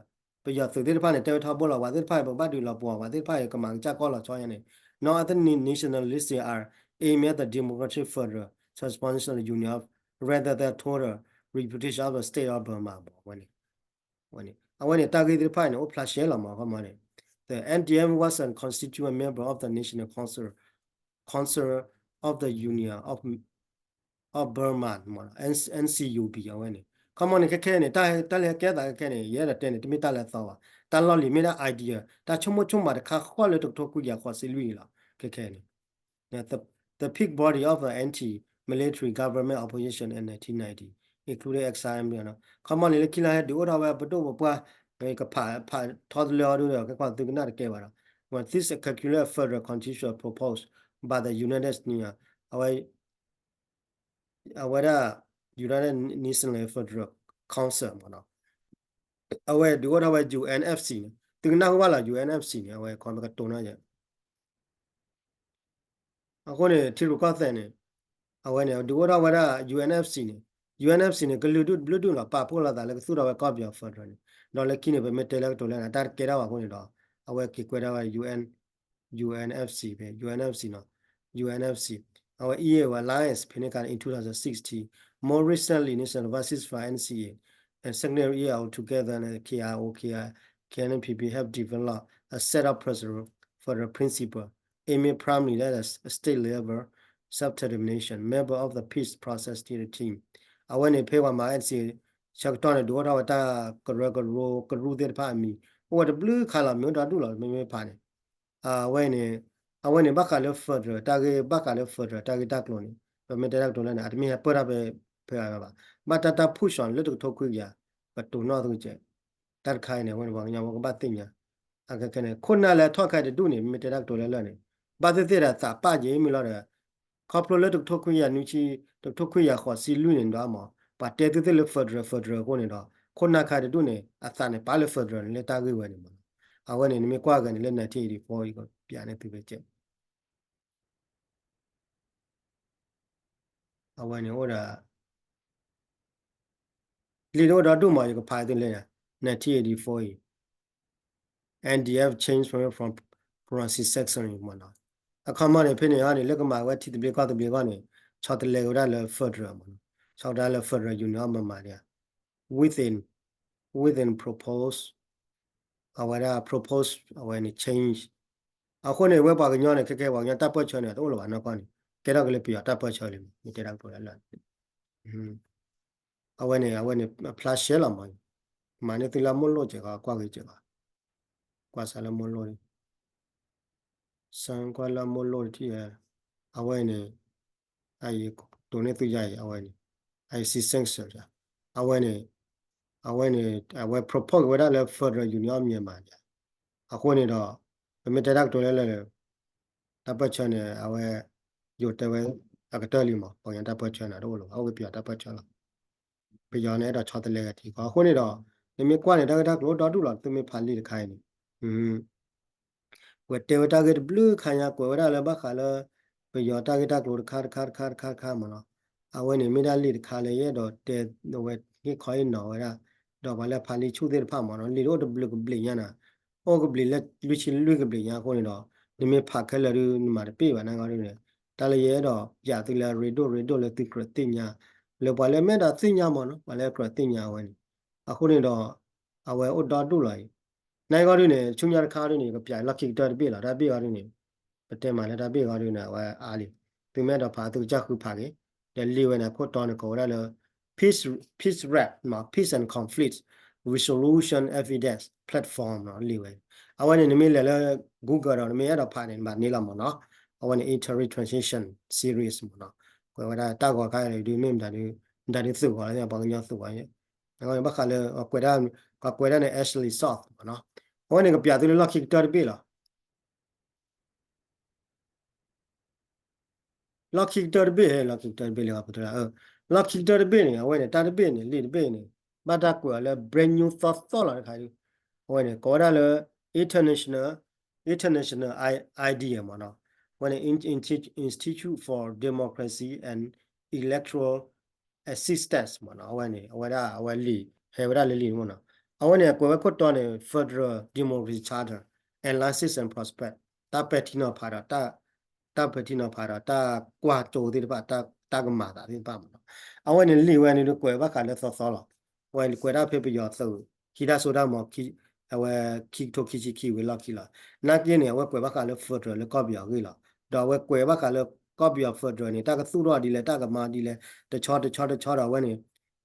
ပယီၤသုးသ့ၣ်တဖၣ်န့ၣ် တဲဝဲထီဘိလီၤ ပှၤသ့ၣ်တဖၣ်အံၤ ပဘၣ်ဒုးလီၤပှီၤ ပှၤသ့ၣ်တဖၣ်အံၤ ကမၤကစၢ်ကီၢ်လီၤဆီညါန့ၣ် North ethnic nationalists are aiming at the democratic federal transformation of the union of rather than total repudiation of the state of Burma အဝဲန့ၣ် အဝဲန့ၣ် တၢ်ဂ့ၢ်သ့ၣ်တဖၣ်န့ၣ် အိၣ်ဖျါရှဲလီၤမး အခီမီန့ၣ် the N D F was a constituent member of the National Council, Council of the Union of of Burma မ့ၢ် N C U B အဝဲန့ၣ် ခီမီန့ၣ် ခဲခဲန့ၣ် တၢ်လၢဟဲကဲသးခဲခဲန့ၣ် ယအဲၣ်ဒိးတဲန့ၣ် တမ့ၢ်တၢ်လၢအသီဘၣ် တၢ်လီၢ်လံၤမ့ၢ်ဒၣ် idea တၢ်ဆိကမိၣ်ဆိကမးတခါဃီလၢတကထိခွံကယၤဃိးဆံလွံၢ်အံၤလီၤ ခဲခဲန့ၣ် the peak body of the anti-military government opposition in nineteen ninety including X R M ခီမီန့ၣ် လၢခံလီၤဟဲဒုးအိၣ်ထီၣ်ဝဲပဒိၣ်ပပှၢ် ကဖးဖးထီတလၢအီၤဒုဒီး ကဲကွၢ်သုကနၣ်တကဲဘၣ်ဒီး this calculate federal constitution proposed by the United Nations အဝဲ အဝဲဒၣ် United Nations Federal Council မ့ၢ်နီၤ အဝဲဒုးအိၣ်ထီၣ်ဝဲ U N F C န့ၣ် သုကနၢ်ဟူဘၣ်လီၤ U N F C န့ၣ် အဝဲခီမ့ၢ်ကတိၤနီၤယဲ အဃိန့ၣ် ထံရူၢ်ကီၢ်သဲးန့ၣ် အဝဲန့ၣ် ဒုးအိၣ်ထီၣ်ဝဲဒၣ် U N F C န့ၣ် U N F C န့ၣ် ကလုာ်ဒူၣ်ဘျုးဒူၣ်လီၤ ပာ်ဖှိၣ်လိာ်သးလၢကသူၣ်ထီၣ်ဝဲကီၢ်ပယီၤ federal န့ၣ် ဒီးလၢခံန့ၣ် ပမ့ၢ်တဲလၢကတိၤလၢန့ၣ် တၢ်တကဲထီၣ်ဘၣ်အဃိန့ၣ်ဒီး အဝဲက့ၤကွဲးဒၣ်ဝဲ U N U N F C ဖဲ U N F C နီၤ U N F C အဝဲ E A ဝဲ alliance ဖဲန့ၣ်အခါ in two thousand sixteen, more recently, National Advisory for N C A and Secretary E A together and K I O, K I, K N P P have developed a set of procedure for the principle aiming primarily at a state level self-determination, member of the peace process team. အဝဲန့ၣ်ဖဲပှၤမၤ N C A ဆၢကတီၢ်န့ၣ် ဒုးအိၣ်ထီၣ်ဝဲတၢ်ကရၢကရိကရူၢ်သ့ၣ်တဖၣ်အမံၤ အိၣ်ဝဲတဘျုးခါလီၤ မ့ၢ်အိၣ်ဒီဒူၣ်လီၤ မ့မ့ၢ်ဖးန့ၣ် အဝဲန့ၣ် အဝဲန့ၣ် ဘၣ်ဃးလၢ federal တၢ်ဂ့ၢ် ဘၣ်ဃးလၢ federal တၢ်ဂ့ၢ်တၢ်ကျိၤန့ၣ် ပမ့ၢ်တဲတၢ်ကတိၤလၢန့ၣ် အတမ့ၢ်ဟဲပၢၢ်ထီၣ်ဖဲ ဖဲအဘၣ် ဘၣ်တၢ်တၢ် push on လၢတကထိခွံကယၤ ကတိၤနီၣ်သကဲး တၢ်တခါအံၤန့ၣ် အဝဲန့ၣ် ပှၤကညီဖိကဘၣ်သ့ၣ်ညါ အခဲခဲန့ၣ် ခိၣ်နၢ်လၢထီၣ်ခါတဒူၣ်န့ၣ် မ့ၢ်တဲတၢ်ကတိၤလၢလၢာ်န့ၣ် ဘၣ်သ့ၣ်သ့ၣ်ဒီးသးပာ်ယံာ်မ့ၢ်လီၤဒီး ခီဖျိလၢတကထိခွံကယၤနွံဆံ တကထိခွံကယၤဃိးဆံလွံၢ်န့ၣ်ဒီးမး ပှၤတဲသ့ၣ်သ့ၣ်လၢ federal federal အဃိန့ၣ်ဒီး ခိၣ်နၢ်ခါတဒူၣ်န့ၣ် အသးန့ၣ်ပာ်လၢ federal န့ၣ်လၢတၢ်ဂ့ၢ်ဝဲန့ၣ်မး အဝဲန့ၣ် နမ့ၢ်ကွၢ်ဂ့ၤန့ၣ်လၢ nineteen eighty-four အံၤကပျးန့ၢ်သုဖဲကဲ အဝဲန့ၣ်အိၣ်ဒီး လံာ်တအိၣ်ဒီဒူၣ်မး ယကဖးသုလၢ nineteen eighty-four အံၤ N D F change from, from proxy section မ့ၢ်နီၤ အခီမီန့ၣ် ဖဲန့ၣ်အံၤန့ၣ် လၢကမၤဝဲထံသဘျ့ကီၢ်သဘျ့အဂီၢ်န့ၣ် ဆီတလဲက့ၤဝဲဒၣ်လၢ federal မ့ၢ်နီၤ ဆီဝဲဒၣ်လၢ federal union အမမၤဒၣ် within within propose အဝဲဒၣ် propose အဝဲန့ၣ် change အဃိန့ၣ် ဝဲပှၤကညီန့ၣ် ခဲကဲပှၤကညီတၢ်ပၢၢ်ဆၢန့ၣ် တအိၣ်လၢၤဘၣ်နီၢ်ကီၢ်န့ၣ် ကဲထီၣ်က့ၤလၢပယီၤတၢ်ပၢၢ်ဆၢလံမး မ့ၢ်တဲတၢ်ကတိၤလၢလၢာ်န့ၣ် အဝဲန့ၣ် အဝဲန့ၣ် အဖျါရှဲလီၤမး မၤန့ၢ်သုလၢမိၢ်လိၣ်စ့ၢ်ကီး ကွၢ်ဂ့ၤစ့ၢ်ကီး ကွၢ်စးလၢမိၢ်လိၣ်န့ၣ် စၢကွၢ်လၢမိၢ်လိၣ်တထံၣ် အဝဲန့ၣ် အယတိၤန့ၢ်သုယၤအံၤ အဝဲန့ၣ် I see censor အဝဲန့ၣ် အဝဲန့ၣ် အဝဲ propose က့ၤဝဲဒၣ်လၢ Federal Union of Myanmar န့ၣ် အဃိန့ၣ်ဒီး ပမ့ၢ်တဲတၢ်ကတိၤလၢလၢ တၢ်ပၢၢ်ဆၢန့ၣ် အဝဲ ယိၤတဲဝဲ အကတၢၢ်လံမး ပှၤကညီတၢ်ပၢၢ်ဆၢန့ၣ် တအိၣ်လၢၤဘၣ် အိၣ်က့ၤပယီၤတၢ်ပၢၢ်ဆၢလီၤ ပယီၤန့ၣ် အဲၣ်ဒိးဆီတလဲက့ၤထံကီၢ် အဃိန့ၣ်ဒီး နမ့ၢ်ကွၢ်န့ၣ် တၢ်ဂ့ၢ်တၢ်ကျိၤဒီဒူၣ်လီၤ သုမ့ၢ်ဖးလံာ်တခါအံၤန့ၣ် ကွဲးတဲဝဲတၢ်ဂ့ၢ်တဘျုးခါညါ ကွဲးဝဲဒၣ်လၢဘၣ်ဃးလၢ ပယီၤတၢ်ဂ့ၢ်တၢ်ကျိၤတခါတခါတခါတခါတခါမးနီၤ အဝဲန့ၣ်မ့ၢ်ဒၣ်လံာ်တခါလၢယအဲၣ်ဒိးတဲ အဝဲဟ့ၣ်ခီဟ့ၣ်နီၤဝဲဒၣ် ဒီးပှၤလၢဖးလံာ်ဆူၣ်သ့ၣ်တဖၣ်မးနီၤ လံာ်တအိၣ်တဘျုးကဘျံးညါနၤ အိၣ်ကဘျံးလၢလွံၢ်ဆံလွံၢ်ကဘျံးညါအဃိန့ၣ်ဒီး နမ့ၢ်ဖးခဲလၢာ်ဒုး နမၤတပ့ၢ်ဘၣ်နဂီၢ်ဒုးန့ၣ် တၢ်လၢယအဲၣ်ဒိးပျးသုလၢအရ့ဒိၣ်ရ့ဒိၣ်လၢသုကြၢးသ့ၣ်ညါ လၢပှၤလၢမ့ၢ်အဲၣ်ဒိးသ့ၣ်ညါမးနီၤ ပှၤလၢကြၢးသ့ၣ်ညါအဝဲန့ၣ် အဃိန့ၣ်ဒီး အဝဲအိၣ်ဒီဒူၣ်လီၤအံၤ နဂီၢ်ဒုးန့ၣ် ဆူညါတခါဒုးန့ၣ် ကပျးလီၢ်ခံကတၢၢ်တဘ့ၣ်လီၤ တၢ်ဘ့ၣ်အီၤဒုးန့ၣ် ပတဲမးလၢတၢ်ဘ့ၣ်အီၤဒုးန့ၣ် အဝဲအါလံ သုမ့ၢ်အဲၣ်ဒိးဖးသုကစၢ်ဃုဖးက့ၤ ဒီးလံာ်ဝဲန့ၣ် ခိၣ်တီန့ၣ် ကိးဝဲဒၣ်လၢ peace peace rap မး peace and conflict resolution evidence platform နီၤ လံာ်ဝဲ အဝဲန့ၣ် နမ့ၢ်လဲၤလၢ Google ဒီး နမ့ၢ်အဲၣ်ဒိးဖးန့ၣ် နဘၣ်န့ၢ်လီၤမးနီၤ အဝဲန့ၣ် Interim Transition Series မးနီၤ ကွဲးဝဲဒၣ်တၢ်ဂီၤခါဒုး မ့ၢ်မတၤဒုး မတၤဒုးသုးဂီၤလၢပှၤကညီသုးဂီၤ ဘၣ်ဃးလၢ ကွဲးဒၣ်န့ၣ် Ashley South မးနီၤ အဝဲန့ၣ်ကပျးသုလၢလီၢ်ခံကတၢၢ်တဘ့ၣ်လီၤ လီၢ်ခံကတၢၢ်တဘ့ၣ် လီၢ်ခံကတၢၢ်တဘ့ၣ်လၢ လီၢ်ခံကတၢၢ်တဘ့ၣ်န့ၣ် အဝဲန့ၣ် တၢ်တဘ့ၣ်န့ၣ် လံာ်တဘ့ၣ်န့ၣ် ဘၣ်တၢ်ကွဲးအီၤလၢ brand new သီသီလီၤတခါဒုး အဝဲန့ၣ် ကိးဝဲဒၣ်လၢ international international idea မးနီၤ အဝဲန့ၣ် Institute for Democracy and Electoral Assistance မးနီၤ အဝဲန့ၣ် အဝဲဒၣ်အဝဲလံာ် ဟဲဝဲဒၣ်လၢလံာ်န့ၣ်မးနီၤ အဝဲန့ၣ် အကွဲးဝဲခိၣ်တီန့ၣ် Federal Democracy Charter Analysis and Prospect တၢ်ပဲာ်ထံနီၤဖးဒီး တၢ်ပဲာ်ထံနီၤဖးဒီး တၢ်ကွၢ်ကၠိသ့ၣ်တဖၣ် တၢ်ကမၤသးသ့ၣ်တဖၣ်မးနီၤ အဝဲန့ၣ်လံာ်ဝဲန့ၣ်ဒုးကွဲးဘၣ်ဃးလၢသီသီလီၤ အဝဲကွဲးဒၣ်ဖဲပယီၤသုး ခံတၢ်စိတၢ်ကမီၤ အဝဲခံကထိခံဆံခံဝံၤလီၢ်ခံလီၤ နာ်က့န့ၣ် အဝဲကွဲးဘၣ်ဃးလၢ federal လၢကီၢ်ပယီၤအဂ့ၢ်လီၤ ဒီးအဝဲကွဲးဘၣ်ဃးလၢကီၢ်ပယီၤ federal န့ၣ် တၢ်ကသူၣ်ထီၣ်ဒ်လဲၣ် တၢ်ကမၤဒ်လဲၣ် တဆီတဆီတဆီဒီးအဝဲန့ၣ်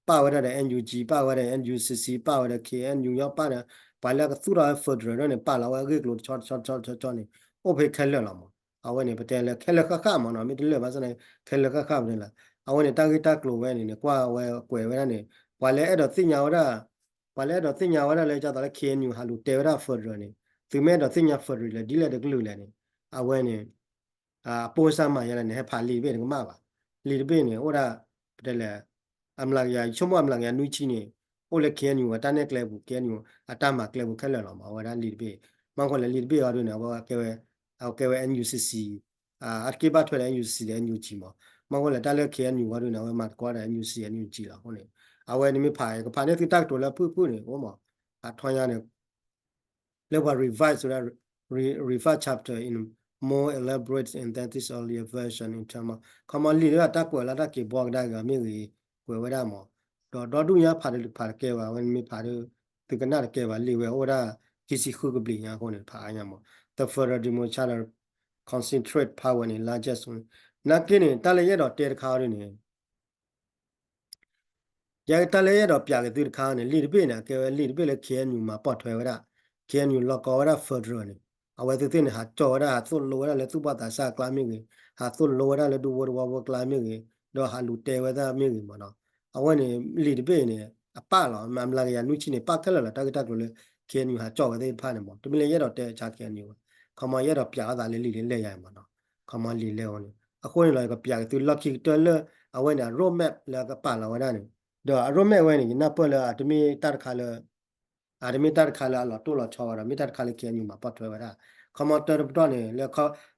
ပာ်ဝဲဒၣ်ဒီး NUG ပာ်ဝဲဒၣ် NUCC ပာ်ဝဲဒၣ် K N U ညီပာ်ဒီး ပှၤလၢကသူၣ်ထီၣ်ဝဲ federal ဒၣ်န့ၣ် ပာ်လီၤဝဲအဂ့ၢ်ကျိၤတဆီတဆီတဆီန့ၣ် အိၣ်ဖဲခဲလၢာ်လီၤမး အဝဲန့ၣ် ပတဲလၢခဲလၢာ်ဃၣ်ဃၣ်မးနီၤ မ့ၢ်တလၢာ်ဘၣ်ဆၣ်န့ၣ် ခဲလၢာ်ဃၣ်ဃၣ်ပတဲလီၤ အဝဲန့ၣ် တၢ်ဂ့ၢ်တၢ်ကျိၤဝဲန့ၣ်န့ၣ် ကွၢ်ဝဲကွဲးဝဲဒၣ်န့ၣ် ပှၤလၢအဲၣ်ဒိးသ့ၣ်ညါဝဲဒၣ် ပှၤလၢအဲၣ်ဒိးသ့ၣ်ညါဝဲဒၣ်လၢ ဒ်သိးလၢ K N U ဟးလူၤတဲဝဲဒၣ် federal န့ၣ် သုမ့ၢ်အဲၣ်ဒိးသ့ၣ်ညါ federal လၢဒ်လဲၣ်တကလုာ်လဲၣ်န့ၣ် အဝဲန့ၣ် အပိၢ်စၢ်မၤယဲလဲၣ်န့ၣ် ဟဲဖးလံာ်တဘ့ၣ်န့ၣ်ကမၣ်ဘၣ်. လံာ်တဘ့ၣ်န့ၣ် အိၣ်ဒၣ် ပတဲလဲၣ် အမျးကယၤ ယဆိကမိၣ်အမျးကယၤနွံဆံန့ၣ် အိၣ်လၢ K N U အတၢ်နဲၣ်ကျဲပူၤ K N U အတၢ်မၤကျဲပူၤခဲလၢာ်လီၤမး အဝဲဒၣ်လံာ်တဘ့ၣ်. မ့ၢ်ဃိလၢလံာ်တဘ့ၣ်အီၤဒုးန့ၣ် အဝဲကဲဝဲ အကဲဝဲ N U C C အတက့ၢ်ဘၣ်ထွဲဒီး N U C C ဒီး N U G မး. မ့ၢ်ဃိလၢတၢ်လၢ K N U အီၤဒုးန့ၣ် အဝဲမၤသကိးဒီး N U C N U G လီၤ. အဃိန့ၣ် အဝဲန့ၣ်မ့ၢ်ဖး ကဖးန့ၢ်သုတၢ်ကတိၤလၢဖုၣ်ဖုၣ်န့ၣ် အိၣ်မး အထီညါန့ၣ် လၢပှၤ revise ဝဲဒၣ် re- revise chapter in more elaborate and than this earlier version in term of ခီမီလံာ်လၢအတၢ်ကွဲး လၢတၢ်က့ၤဘှီကဒါက့ၤအီၤမ့ၢ်ဂ့ၤ ကွဲးဝဲဒၣ်မး. ဒီးဒီဒူၣ်ညါဖးတဖးတကဲဘၣ် အဝဲန့ၣ်မ့ၢ်ဖးဒီး သုကနၣ်တကဲဘၣ် လံာ်ဝဲအိၣ်ဝဲဒၣ် ခံဆံဃုကဘျံးညါအဃိန့ၣ် ဖးအါညါမး. The federal democratic charter concentrate power in largest နာ်က့န့ၣ် တၢ်လၢယအဲၣ်ဒိးတဲတခါအီၤဒ်န့ၣ် ယတၢ်လၢယအဲၣ်ဒိးပျးက့ၤသုတခါန့ၣ် လံာ်တဘ့ၣ်န့ၣ် အကဲဝဲလံာ်တဘ့ၣ်လၢ K N U မၤပိာ်ထွဲဝဲဒၣ် K N U လီၢ်ကီဝဲဒၣ် federal န့ၣ် အဝဲသ့ၣ်သ့ၣ်န့ၣ် ဟးကၠီၣ်ဝဲဒၣ် ဟးသိၣ်လိဝဲဒၣ်လၢသူၣ်ဘီၣ်သးစၢ်အကျါမ့ၢ်ဂ့ၤ ဟးသိၣ်လိဝဲဒၣ်လၢဒူဖိသဝီဖိအကျါမ့ၢ်ဂ့ၤ ဒီးဟးလူၤတဲဝဲဒၣ်မ့ၢ်ဂ့ၤမးနီၤ. အဝဲန့ၣ် လံာ်တဘ့ၣ်န့ၣ် အပၢ်လီၤ မၤမျးကယၤနွံဆံန့ၣ် ပၢ်ခဲလၢာ်လီၤ တၢ်ဂ့ၢ်တၢ်ကျိၤလၢ K N U ဟးကၠီၣ်ဝဲသ့ၣ်တဖၣ်န့ၣ်မး တမ့ၢ်လၢယအဲၣ်ဒိးတဲဆါ K N U ဘၣ် ခီမီယအဲၣ်ဒိးပျးအသးလၢလံာ်လၢလဲၢ်ယၤမးနီၤ. ခီမီလံာ်လဲၢ်ဝဲန့ၣ် အဃိန့ၣ်လီၤ ယကပျးက့ၤသုလီၢ်ခံကတၢၢ်လၢ အဝဲန့ၣ် အ roadmap လၢအကပာ်လီၤဝဲဒၣ်န့ၣ် ဒီးအ roadmap ဝဲန့ၣ် ယနၢ်ပၢၢ်လၢအတမ့ၢ်တၢ်တခါလၢ အတမ့ၢ်တၢ်တခါလၢအလီၤတိၢ်လီၤဆီဘၣ်ဒီး မ့ၢ်တၢ်တခါလၢ K N U မၤပိာ်ထွဲဝဲဒၣ် ခီမီတၢတပတီၢ်န့ၣ် လၢ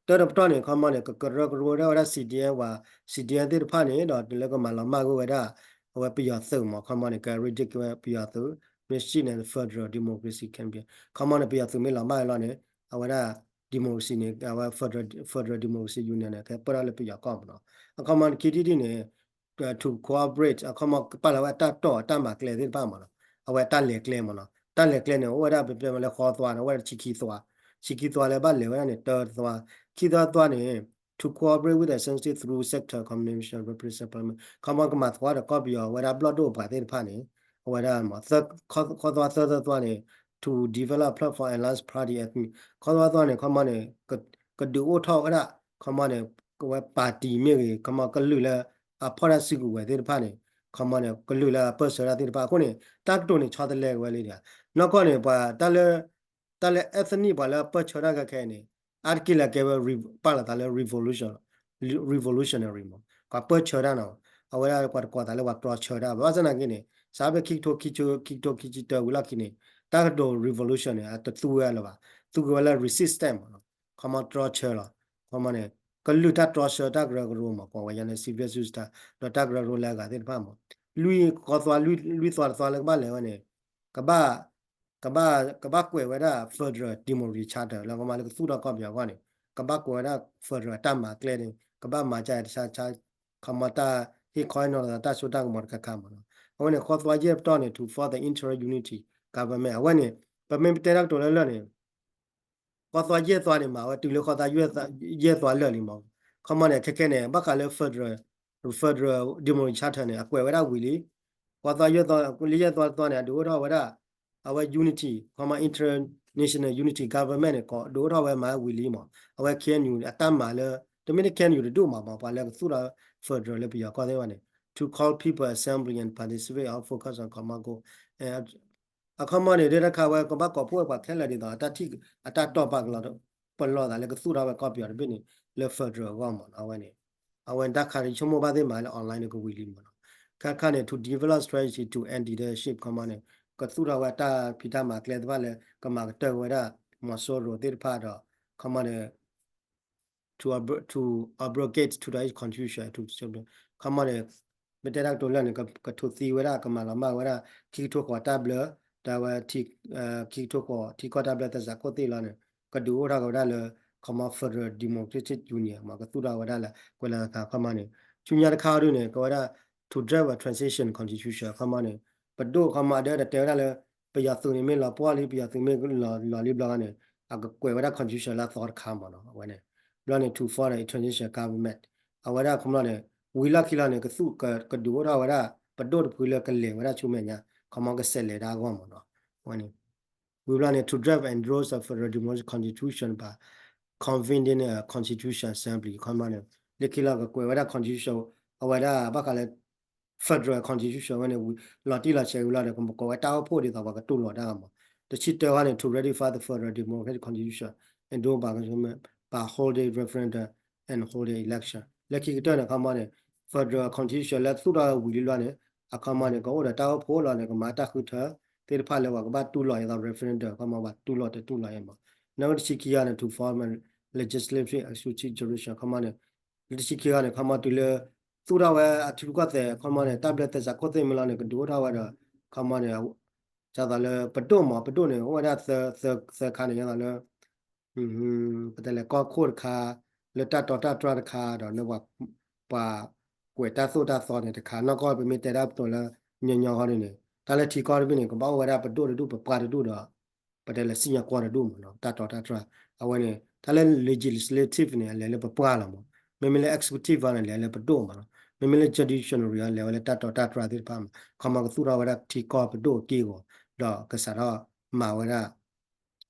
တၢတပတီၢ်န့ၣ် ခီမီန့ၣ် ကကရၢကရိဝဲဒၣ် C D N ဝဲ C D N သ့ၣ်တဖၣ်န့ၣ် ဒီးလၢကမၤလီၤမၢ်ဂ့ၢ်ဝဲဒၣ် အဝဲပယီၤသုးမး ခီမီန့ၣ် က reject ဝဲပယီၤသုး မ့ၢ်စံၣ်န့ၣ် federal democracy can be ခီမီန့ၣ် ပယီၤသုးမ့ၢ်လီၤမၢ်လီၤန့ၣ် အဝဲဒၣ် democracy န့ၣ် အဝဲ federal federal democracy union န့ၣ် ကပၢၢ်ထီၣ်လၢပယီၤကီၢ်မးနီၤ. အခီမီခံထံၣ်တထံၣ်န့ၣ် to cooperate အခီမီကပာ်လီၤဝဲအတၢ်တီၢ်အတၢ်မၤကျဲသ့ၣ်တဖၣ်မးနီၤ. အဝဲတၢ်လဲၤကျဲမ့ၢ်နီၤ. တၢ်လဲၤကျဲန့ၣ် အိၣ်ဝဲဒၣ်ပတဲမ့ၢ်လၢဃီသွါန့ၣ် အိၣ်ဝဲဒၣ်ဆံခံသွါ, ဆံခံသွါလၢဘၣ်လဲၤဝဲဒၣ်န့ၣ် တၢသွါ, ခံသီသွါန့ၣ် to cooperate with the sensitive through sector coordination representation ခီမီကမၤသကိးဒီးကီၢ်ပယီၤဝဲဒၣ်ဘျီၣ်ဒိၣ်ပှၤသ့ၣ်တဖၣ်န့ၣ် အဝဲဒၣ် ခီသွါသၢသီသွါန့ၣ် to develop platform alliance party ethnic ခီသွါသွါန့ၣ် ခီမီန့ၣ် ကဒုးအိၣ်ထီၣ်ဝဲဒၣ် ခီမီန့ၣ် ကဝဲပၣ်တံၣ်မ့ၢ်ဂ့ၤ ခီမီကလုာ်လၢအဖီၣ်တၢ်စုကဝဲၤသ့ၣ်တဖၣ်န့ၣ် ခီမီန့ၣ် ကလုာ်လၢအပၢၢ်ဆၢတၢ်သ့ၣ်တဖၣ်အဃိန့ၣ် တၢ်ကတိၤန့ၣ်ဆီတလဲကဝဲလံဒီး နီၢ်ကီၢ်န့ၣ် ပှၤတၢ်လၢ တၢ်လၢ ethnic ပှၤလၢအပၢၢ်ဆၢတၢ်ခဲခဲအံၤန့ၣ် အါတက့ၢ်လၢကဲဝဲ ပာ်လီၤသးလၢ revolution revolutionary မ့ၢ် ပှၤပၢၢ်ဆၢတၢ်နီၤ အဝဲဒၣ်ပှၤတကိးသးလၢပှၤတြီဆၢတၢ် ဘၣ်ဆၣ်သနာ်က့န့ၣ် စးဖဲခံကထိခံဆၢ ခံကထိခံဆံတၢဝံၤလီၢ်ခံန့ၣ် တၢ်ကတိၤ revolution န့ၣ် အတသူဝဲလၢၤဘၣ် သူက့ၤဝဲလၢ resistance မ့ၢ်နီၤ ခီမီတြီဆၢလီၤ ခီမီန့ၣ် ကလုာ်တၢ်တြီဆၢတၢ်ကရၢကရိမ့ၢ် ကိးဝဲယါန့ၣ် civil society ဒီးတၢ်ကရၢကရိလၢအဂၤသ့ၣ်တဖၣ်မ့ၢ် လွံၢ်ဃီသွါ လွံၢ်သွါတသွါလၢကဘၣ်လဲၤဝဲန့ၣ် ကဘၣ် ကဘၣ် ကဘၣ်ကွဲးဝဲဒၣ် federal democracy charter လၢကမၤလၢကသူၣ်ထီၣ်ကီၢ်ပယီၤအဂီၢ်န့ၣ် ကဘၣ်ကွဲးဝဲဒၣ် federal အတၢ်မၤကျဲန့ၣ် ကဘၣ်မၤကတဆါ ခီမီတၢ်ဟ့ၣ်ခီဟ့ၣ်နီၤလီၤသးတၢ်စိတၢ်ကမီၤတခါခါမ့ၢ်နီၤ အဝဲန့ၣ် ဃီသွါယဲၢ်ပတီၢ်န့ၣ် to form the interim unity government အဝဲန့ၣ် ပမ့ၢ်ပတဲတၢ်ကတိၤလၢလၢာ်န့ၣ် ဃီသွါယဲၢ်သွါန့ၣ် မၤဝဲတုၤလၢဃီသွါယဲၢ်သွါလၢာ်လံမ့ၢ် ခီမီန့ၣ် ခဲခဲန့ၣ် ဘၣ်ဃးလၢ federal federal democracy charter န့ၣ် အကွဲးဝဲဒၣ်ဝံၤလံ ဃီသွါယဲၢ်သွါလၢယဲၢ်သွါသွါန့ၣ် အဒုးအိၣ်ထီၣ်ဝဲဒၣ် အဝဲ unity ခီမီ international unity government န့ၣ် ကဒုးအိၣ်ထီၣ်ဝဲမၤဝံၤလံမ့ၢ် အဝဲ K N U အတၢ်မၤလၢ တမ့ၢ်လၢ K N U တဒူၣ်မ့ၢ် ပှၤလၢကသူၣ်ထီၣ် federal လၢပယီၤကီၢ်သ့ၣ်တဖၣ်န့ၣ် to call people assembly and participate or focus on common goal အခီမီန့ၣ် ဒ်တခါဝဲကဘၣ်ကိးဖှိၣ်ပှၤခဲလၢာ်ဒ်သိး အတၢ်ထံၣ်အတၢ်တီၢ်ပာ်ကလီၤ ပလီၢ်သးလၢကသူၣ်ထီၣ်ဝဲကီၢ်ပယီၤတဘ့ၣ်န့ၣ် လၢ federal အဂီၢ်မ့ၢ်နီၤ အဝဲန့ၣ် အဝဲတၢ်ခါဒ်ဆိကမိၣ်ဘၣ်သ့ၣ်မးလၢ online န့ၣ်ကဝံၤလံမ့ၢ်နီၤ ခဲခါန့ၣ် to develop strategy to end dictatorship ခီမီန့ၣ် ကသူၣ်ထီၣ်ဝဲတၢ်ဖံးတၢ်မၤကျဲသ့ၣ်တဖၣ်လၢ ကမၤကတၢၢ်က့ၤဝဲဒၣ် မီၤစိရိၤသ့ၣ်တဖၣ်ဒီး ခီမီန့ၣ် to abro- to abrogate today's constitution ခီမီန့ၣ် ပတဲတၢ်ကတိၤလၢာ်န့ၣ် ကထိးသံဝဲဒၣ် ကမၤလီၤမၢ်ဝဲဒၣ် ခံကထိဃိးတၢ်ဘျၢ ဒီးဝဲ ခံကထိဃိး ထံကီၢ်တၢ်ဘျၢသဲစးခိၣ်သ့ၣ်လီၤန့ၣ် ကဒုးအိၣ်ထီၣ်က့ၤဝဲဒၣ်လၢ ခီမီ Federal Democratic Union မ့ၢ် ကသူၣ်ထီၣ်ဝဲဒၣ်လၢ ကွဲးလီၤသးခီမီန့ၣ် ဆူညါတခါဒုန့ၣ် ကဝဲဒၣ် to draft a transition constitution ခီမီန့ၣ် ပဒိၣ်ခီမီအဒၢတတဲဝဲဒၣ်လၢ ပယီၤသုးန့ၣ်မ့ၢ်လီၤပှီၢ်လံ ပယီၤသုးမ့ၢ်လီၤလံဘျီန့ၣ် အကကွဲးဝဲဒၣ် constitution လၢအသီတခါမ့ၢ်နီၤ အဝဲန့ၣ် ဘျီန့ၣ် to form a transition government အဝဲဒၣ်ခီမီန့ၣ် ဝံၤလီၢ်ခံလီၤန့ၣ် ကသူၣ်က ကဒုးအိၣ်ထီၣ်ဝဲဒၣ် ပဒိၣ်တဖုလၢကလဲၤဝဲဒၣ်ဆူမဲာ်ညါ ခီမီကဆဲးလဲၤဒၣ်အဂီၢ်မ့ၢ်နီၤ အဝဲန့ၣ် ဝံၤဘျီန့ၣ် to draft and endorse a federal democratic constitution by convening a constitution assembly ခီမီန့ၣ် လၢခံလီၤကကွဲးဝဲဒၣ် constitution အဝဲဒၣ်ဘၣ်ဃးလၢ federal constitution ဝဲန့ၣ် လီၤတံၢ်လီၤဆဲးဝံၤလီၤဒီး ကကိးဝဲတၢ်အိၣ်ဖှိၣ်ဒ်သိးပှၤကတူၢ်လိာ်တၢ်မ့ၢ် တဆံတၢခါန့ၣ် to ratify the federal democratic constitution endorsed by by holding referendum and holding election လၢခံကတၢၢ်န့ၣ် ခီမီန့ၣ် federal constitution လၢသူၣ်ထီၣ်ဝံၤလံလီၤန့ၣ် အခီမီန့ၣ် ကအိၣ်ဒီးတၢ်အိၣ်ဖှိၣ်လီၤန့ၣ် ကမၤတၢ်ဃုထၢသ့ၣ်တဖၣ်လၢပှၤကဘၣ်တူၢ်လိာ်ဒ်သိး referendum ခီမီပှၤတူၢ်လိာ်တတူၢ်လိာ်အံၤမ့ၢ် နီၣ်တဆံခံဂၤန့ၣ် to form a legislative executive judicial ခီမီန့ၣ် လၢတဆံခံဂၤန့ၣ် ခီမီတုၤလၢ သူၣ်ထီၣ်ဝဲအထံရူၢ်ကီၢ်သဲး ခီမီန့ၣ် တၢ်ဘျၢသဲစးခိၣ်သ့ၣ်မ့ၢ်လီၤန့ၣ် ကဒုးအိၣ်ထီၣ်ဝဲဒီး ခီမီန့ၣ် ဒ်သိးလၢပဒိၣ်မ့ၢ် ပဒိၣ်န့ၣ် အိၣ်ဝဲဒၣ်သၢခါန့ၣ် ဒ်သိးလၢ ပတဲလဲၤကီၢ်ခိၣ်တခါ လၢတၢ်တီတၢ်တြၢ်တခါဒီးလၢ ပှၤကွဲးတၢ်သိၣ်တၢ်သီန့ၣ်တခါ နီၢ်ကီၢ်ပမ့ၢ်တဲဒၣ်ပတိၤလၢ ညီညီဃီဒ်န့ၣ် တၢ်လၢထံကီၢ်တဘ့ၣ်န့ၣ် ကဘၣ်အိၣ်ဝဲဒၣ်ပဒိၣ်တဒူၣ် ပပှၢ်တဒူၣ်ဒီး ပတဲလၢစံၣ်ညီၣ်ကွီၢ်တဒူၣ်မ့ၢ်နီၤ တၢ်တီတၢ်တြၢ် အဝဲန့ၣ် တၢ်လၢ legislative န့ၣ် အလဲၤလၢပပှၢ်လီၤမ့ၢ် မ့မ့ၢ်လၢ executive န့ၣ် လဲၤလၢပဒိၣ်မ့ၢ်နီၤ မ့မ့ၢ်လၢ judiciary လဲၤဝဲလၢတၢ်တီတၢ်တြၢ်သ့ၣ်တဖၣ်မ့ၢ် ခီမီကသူၣ်ထီၣ်ဝဲဒၣ်ထံကီၢ်ပဒိၣ်အက့ၢ်အဂီၤ ဒီးကစးထီၣ်မၤဝဲဒၣ်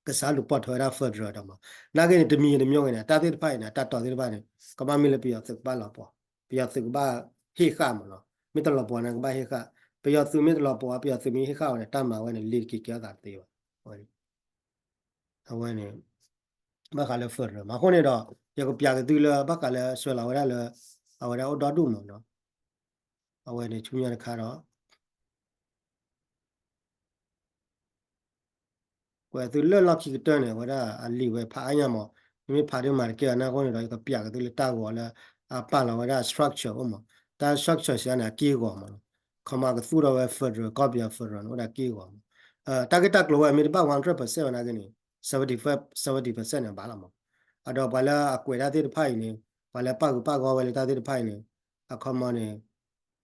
ကစးလူၤပိာ်ထွဲဝဲဒၣ် federal ဒီးမ့ၢ် နာ်က့န့ၣ် တမံၤတမံၤဂ့ၤန့ၣ် တၢ်သ့ၣ်တဖၣ်အံၤန့ၣ် တၢ်တီသ့ၣ်တဖၣ်န့ၣ် ကဘၣ်မ့ၢ်လၢပယီၤသုးကဘၣ်လီၤပှီၢ် ပယီၤသုးကဘၣ်ဟ့ၣ်ဃာ်မ့ၢ်နီၤ မ့ၢ်တလီၤပှီၢ်န့ၣ် ကဘၣ်ဟ့ၣ်ဃာ် ပယီၤသုးမ့ၢ်တလီၤပှီၢ် ပယီၤသုးမ့ၢ်ဟ့ၣ်ဃာ်ဝဲန့ၣ် တၢ်မၤဝဲန့ၣ် လ့ၤတက့ၤကဲထီၣ်သးတသ့ဘၣ် အဝဲန့ၣ် ဘၣ်ဃးလၢ federal မ့ၢ် အဃိန့ၣ်ဒီး ယကပျးက့ၤသုလၢဘၣ်ဃးလၢဆှၢလီၤဝဲဒၣ်လၢ အဝဲဒၣ်အိၣ်ဒီဒူၣ်မ့ၢ်နီၤ အဝဲန့ၣ်ဆူညါတခါဒီး ကွဲးသုလၢလီၢ်ခံကတၢၢ်န့ၣ် အဝဲဒၣ်အလံာ်ဝဲဖးအါညါမ့ၢ် မ့မ့ၢ်ဖးဒ်မၤတကဲအီၤန့ၣ်အဃိန့ၣ်ဒီး ယကပျးက့ၤသုလၢတၢ်ဂီၤလၢ အပာ်လီၤဝဲဒၣ် structure အိၣ်မ့ၢ် တၢ် structure စံးန့ၣ် အက့ၢ်အဂီၤမ့ၢ်နီၤ ခီမီကသူၣ်ထီၣ်ဝဲ federal ကီၢ်ပယီၤ federal န့ၣ် အိၣ်ဒၣ်က့ၢ်အဂီၤမ့ၢ် တၢ်ဂ့ၢ်တၢ်ကျိၤဝဲမ့ၢ်တဘၣ် one hundred percent ဝဲနာ်က့န့ၣ် seventy percent န့ၣ်ဘၣ်လီၤမ့ၢ် အဒီးပှၤလၢအကွဲးတၢ်သ့ၣ်တဖၣ်အံၤန့ၣ် ပှၤလၢပာ်ဂုၤပာ်ဂီၤဝဲလၢတၢ်သ့ၣ်တဖၣ်အံၤန့ၣ် အခီမီန့ၣ်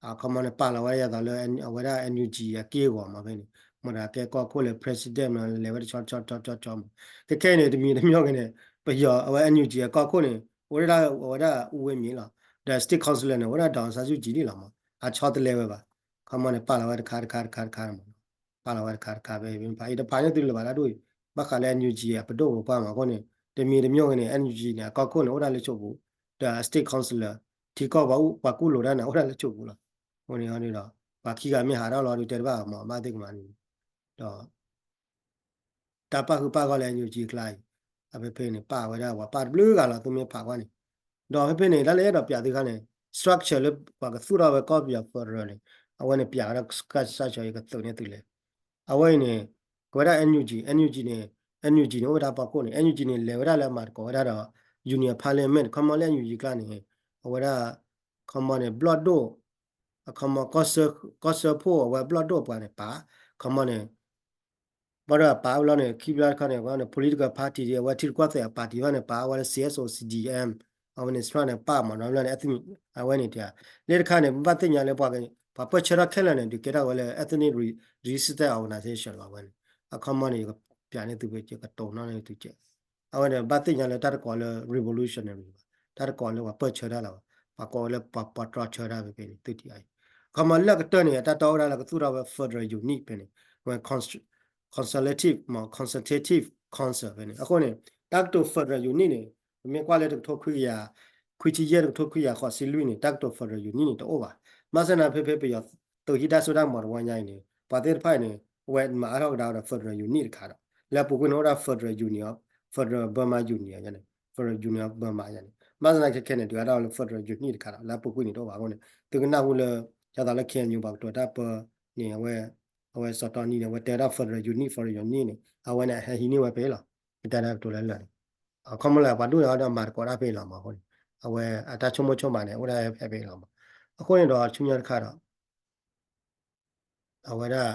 အခီမီန့ၣ် ပာ်လီၤဝဲဒၣ်ယသးလၢ အဝဲဒၣ် NUG အက့ၢ်အဂီၤမ့ၢ်ဖဲန့ၣ် မ့ၢ်ဒၣ်ကဲကီၢ်ခိၣ်လၢ president မ့ၢ်လဲၤဝဲတဆီတဆီတဆီတဆီမး, ခဲခဲအံၤန့ၣ် တမံၤတမံၤဂ့ၤန့ၣ် ပယီၤအဝဲ NUG အကီၢ်ခိၣ်န့ၣ် အိၣ်ဒၣ်အဝဲဒၣ် ဦးဝင်းမြင့် လီၤ. ဒီး state councillor န့ၣ် အိၣ်ဒၣ် ဒေါ်အောင်ဆန်းစုကြည် န့ၣ်လီၤမး, အဆီတလဲဝဲဘၣ်. ခီမီန့ၣ် ပာ်လီၤဝဲတခါတခါတခါတခါမး, ပာ်လီၤဝဲတခါတခါဖဲ ဖဲအံၤတဖၣ်န့ၣ် သုလၢၤဘၣ်တၢ်ဒိၣ်အံၤ ဘၣ်ဃးလၢ NUG အပဒိၣ်ပပှၢ်မး အဃိန့ၣ် တမံၤတမံၤဂ့ၤန့ၣ် NUG န့ၣ် အကီၢ်ခိၣ်န့ၣ် အိၣ်ဒၣ်လၢဆိးပူၤ, ဒီး state councillor ထံကီၢ်ပှၤကူၣ်လိာ်တၢ်န့ၣ် အိၣ်ဒၣ်လၢဆိးပူၤလီၤ. အဃိန့ၣ်ဒီး ပှၤခံဂၤမ့ၢ်ဟးထီၣ်လီၤဒီး တဲတဘၣ်မး ဘၣ်သ့ၣ်ကမၤန့ၣ် ဒီး တၢ်ပာ်ဃုာ်ပာ်ဂီၢ်လၢ NUG အကျါအံၤ အဖဲဖဲန့ၣ် ပာ်ဝဲဒၣ်ပှၤပာ်တဘျုးဂၤလီၤ သုမ့ၢ်ဖးကွၢ်န့ၣ်, ဒီးဖဲဖဲန့ၣ် တၢ်လၢအဲၣ်ဒိးပၠးသုခါန့ၣ် structure လၢပှၤကသူၣ်ထီၣ်ဝဲကီၢ်ပယီၤ federal န့ၣ် အဝဲန့ၣ်ပၠးဝဲဒၣ် structure ယကသုးန့ၢ်သုလဲၣ်. အဝဲအံၤန့ၣ် ကဝဲဒၣ် NUG, NUG န့ၣ် NUG န့ၣ် အိၣ်ဝဲဒၣ်ပှၤခိၣ်န့ၣ် NUG န့ၣ် လဲၤဝဲဒၣ်လၢအမၤသကိးဝဲဒၣ်ဒီး Union Parliament ခီမီလၢ NUG ကျါန့ၣ် အဝဲဒၣ် ခီမီန့ၣ် ဘျီၣ်ဒိၣ် အခီမီ ကီၢ်စၢဖှိၣ်အဝဲဘျီၣ်ဒိၣ်ပှၤန့ၣ်ပာ်, ခီမီန့ၣ် ဘၣ်ဒီးပာ်ဝဲလီၤန့ၣ် ခံဘျီတခါန့ၣ် ဝဲန့ၣ် political party အဝဲထံတကွၢ်သဲးအ party ဘၣ်န့ၣ် ပာ်ဝဲလၢ စီ အဲစ အိၣ် စီ ဒီ အမ် အဝဲန့ၣ် စှၤန့ၣ် ပာ်မးနီၤ လၢန့ၣ် အဝဲန့ၣ်တၢ် လၢတခါန့ၣ် ဘၣ်သ့ၣ်ညါလၢ ပှၤပၢၢ်ဆၢထီၣ်ခဲလၢာ်န့ၣ် ဒုးကဲထီၣ်ဝဲလၢ ethnic resistance organization လီၤ အဝဲန့ၣ် အခီမီန့ၣ် ယကပၠးန့ၢ်သု ကတိၤနီၣ်န့ၢ်သုကဲး အဝဲန့ၣ် ဘၣ်သ့ၣ်ညါလၢတၢ်တကိးလၢ revolutionary ဘၣ်, တၢ်တကိးလၢပှၤပၢၢ်ဆၢတၢ်လီၤဘၣ်, ပှၤကိးဝဲလၢပှၤပှၤတြီဆၢတၢ်ဖဲဖဲန့ၣ် သုထံၣ်အံၤ, အခီမီလၢအကတၢၢ်န့ၣ် တၢ်တီအိၣ်ဒၣ်လၢကသူၣ်ထီၣ်ဝဲ federal unit ဖဲန့ၣ် ဝဲ consultative မ့ၢ် consultative council ဖဲန့ၣ် အဃိန့ၣ် တၢ်ကတိၤ federal unit န့ၣ် ပမ့ၢ်ကွၢ်လၢတကထိခွံကယၤ ခွံဆံယဲၢ် တကထိခွံကယၤဃိးဆံလွံၢ်န့ၣ် တၢ်ကတိၤ federal unit န့ၣ် တအိၣ်ဘၣ်, ဘၣ်ဆၣ်သနာ်ဖဲဖဲပယီၤသုးဟံးတၢ်စိတၢ်ကမီၤတဝီညါအံၤန့ၣ် ပှၤသ့ၣ်တဖၣ်အံၤန့ၣ် အဝဲမၤအါထီၣ်ကဒါဒီး federal unit တခါဒီး လၢအပူၤကွံာ်န့ၣ် အိၣ်ဒၣ် federal union, federal Burma union ယါန့ၣ် federal union Burma ယါန့ၣ် ဘၣ်ဆၣ်သနာ်ခဲခဲန့ၣ် ဒုးအါထီၣ်လၢ federal unit တခါဒီး လၢအပူၤကွံာ်န့ၣ်တအိၣ်ဘၣ်အဃိန့ၣ် သုကနၢ်ဟူလၢ ယသးလၢ KNU ပှၤကတိၤတၢ်ပၢန့ၣ် အဝဲ အဝဲစီၤတီနံန့ၣ် အဝဲတဲဝဲဒၣ် federal unit, federal unit န့ၣ် အဝဲန့ၣ် အဟဲဟံးန့ၢ်ဝဲဖဲအံၤလီၤ, ကတဲဒၣ်ကတိၤလၢလၢာ်န့ၣ် အခီမီလၢပှၤဒိၣ်န့ၣ်ဒီးမၤသကိးတၢ်ဖဲအံၤလီၤမးအဃိန့ၣ် အဝဲအတၢ်ဆိကမိၣ်ဆိကမးန့ၣ် အိၣ်ဒၣ်ဖဲဖဲအံၤလီၤမး, အဃိန့ၣ်ဒီးဆူညါတခါဒီး အဝဲဒၣ်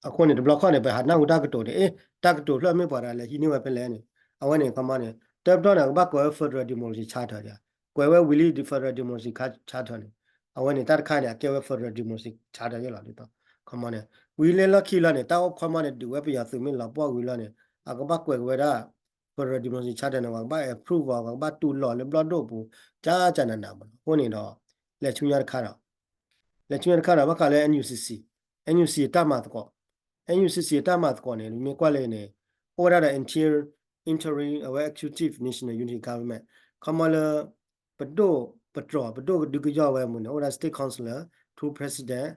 အဃိန့ၣ် တဘျီခီၣ်န့ၣ် ပဟးနၢ်ဟူတၢ်ကတိၤန့ၣ် အ့ တၢ်ကတိၤဖျၢၣ်မ့ၢ်ပှၤတဂၤလဲၤဟံးန့ၢ်ဝဲဖဲလဲၣ်န့ၣ် အဝဲန့ၣ် ခီမီန့ၣ် တၢ်ပတီၢ်န့ၣ် အကဘၣ်ကွဲးဝဲ federal democracy charter ဒၣ်, ကွဲးဝဲဝံၤလံ federal democracy charter န့ၣ် အဝဲန့ၣ် တၢ်တခါန့ၣ် အကဲဝဲ federal democracy charter ယဲလီၤဒ်သိး ခီမီန့ၣ် ဝံၤလၢလီၢ်ခံလီၤန့ၣ် တၢ်အိၣ်ခီမီန့ၣ် ဒုးဝဲပယီၤသုးမ့ၢ်လီၤပှီၢ်ဝံၤလီၤန့ၣ် အကဘၣ်ကွဲးက့ၤဝဲဒၣ် federal democracy charter န့ၣ် ပှၤကဘၣ် approve အီၤ ပှၤကဘၣ်တူၢ်လိာ်လၢဘျီၣ်ဒိၣ်ပူၤ ကၢ်ကၢ်နးနးမးနီၤ, အဃိန့ၣ်ဒီး လဲၤဆူညါတခါဒီး လဲၤဆူညါတခါဒီး ဘၣ်ဃးလၢ NUCC, NUCC အတၢ်မၤသကိး, NUCC အတၢ်မၤသကိးန့ၣ် မ့ၢ်ကွၢ်လၢန့ၣ် အိၣ်ဝဲဒၣ်ဒီး inter, interim အဝဲ executive national unity government ခီမီလၢ ပဒိၣ်ပတြီၤ ပဒိၣ်ကဒုကယီၢ်ဝဲမူန့ၣ် အိၣ်ဝဲဒၣ် state councillor, two president,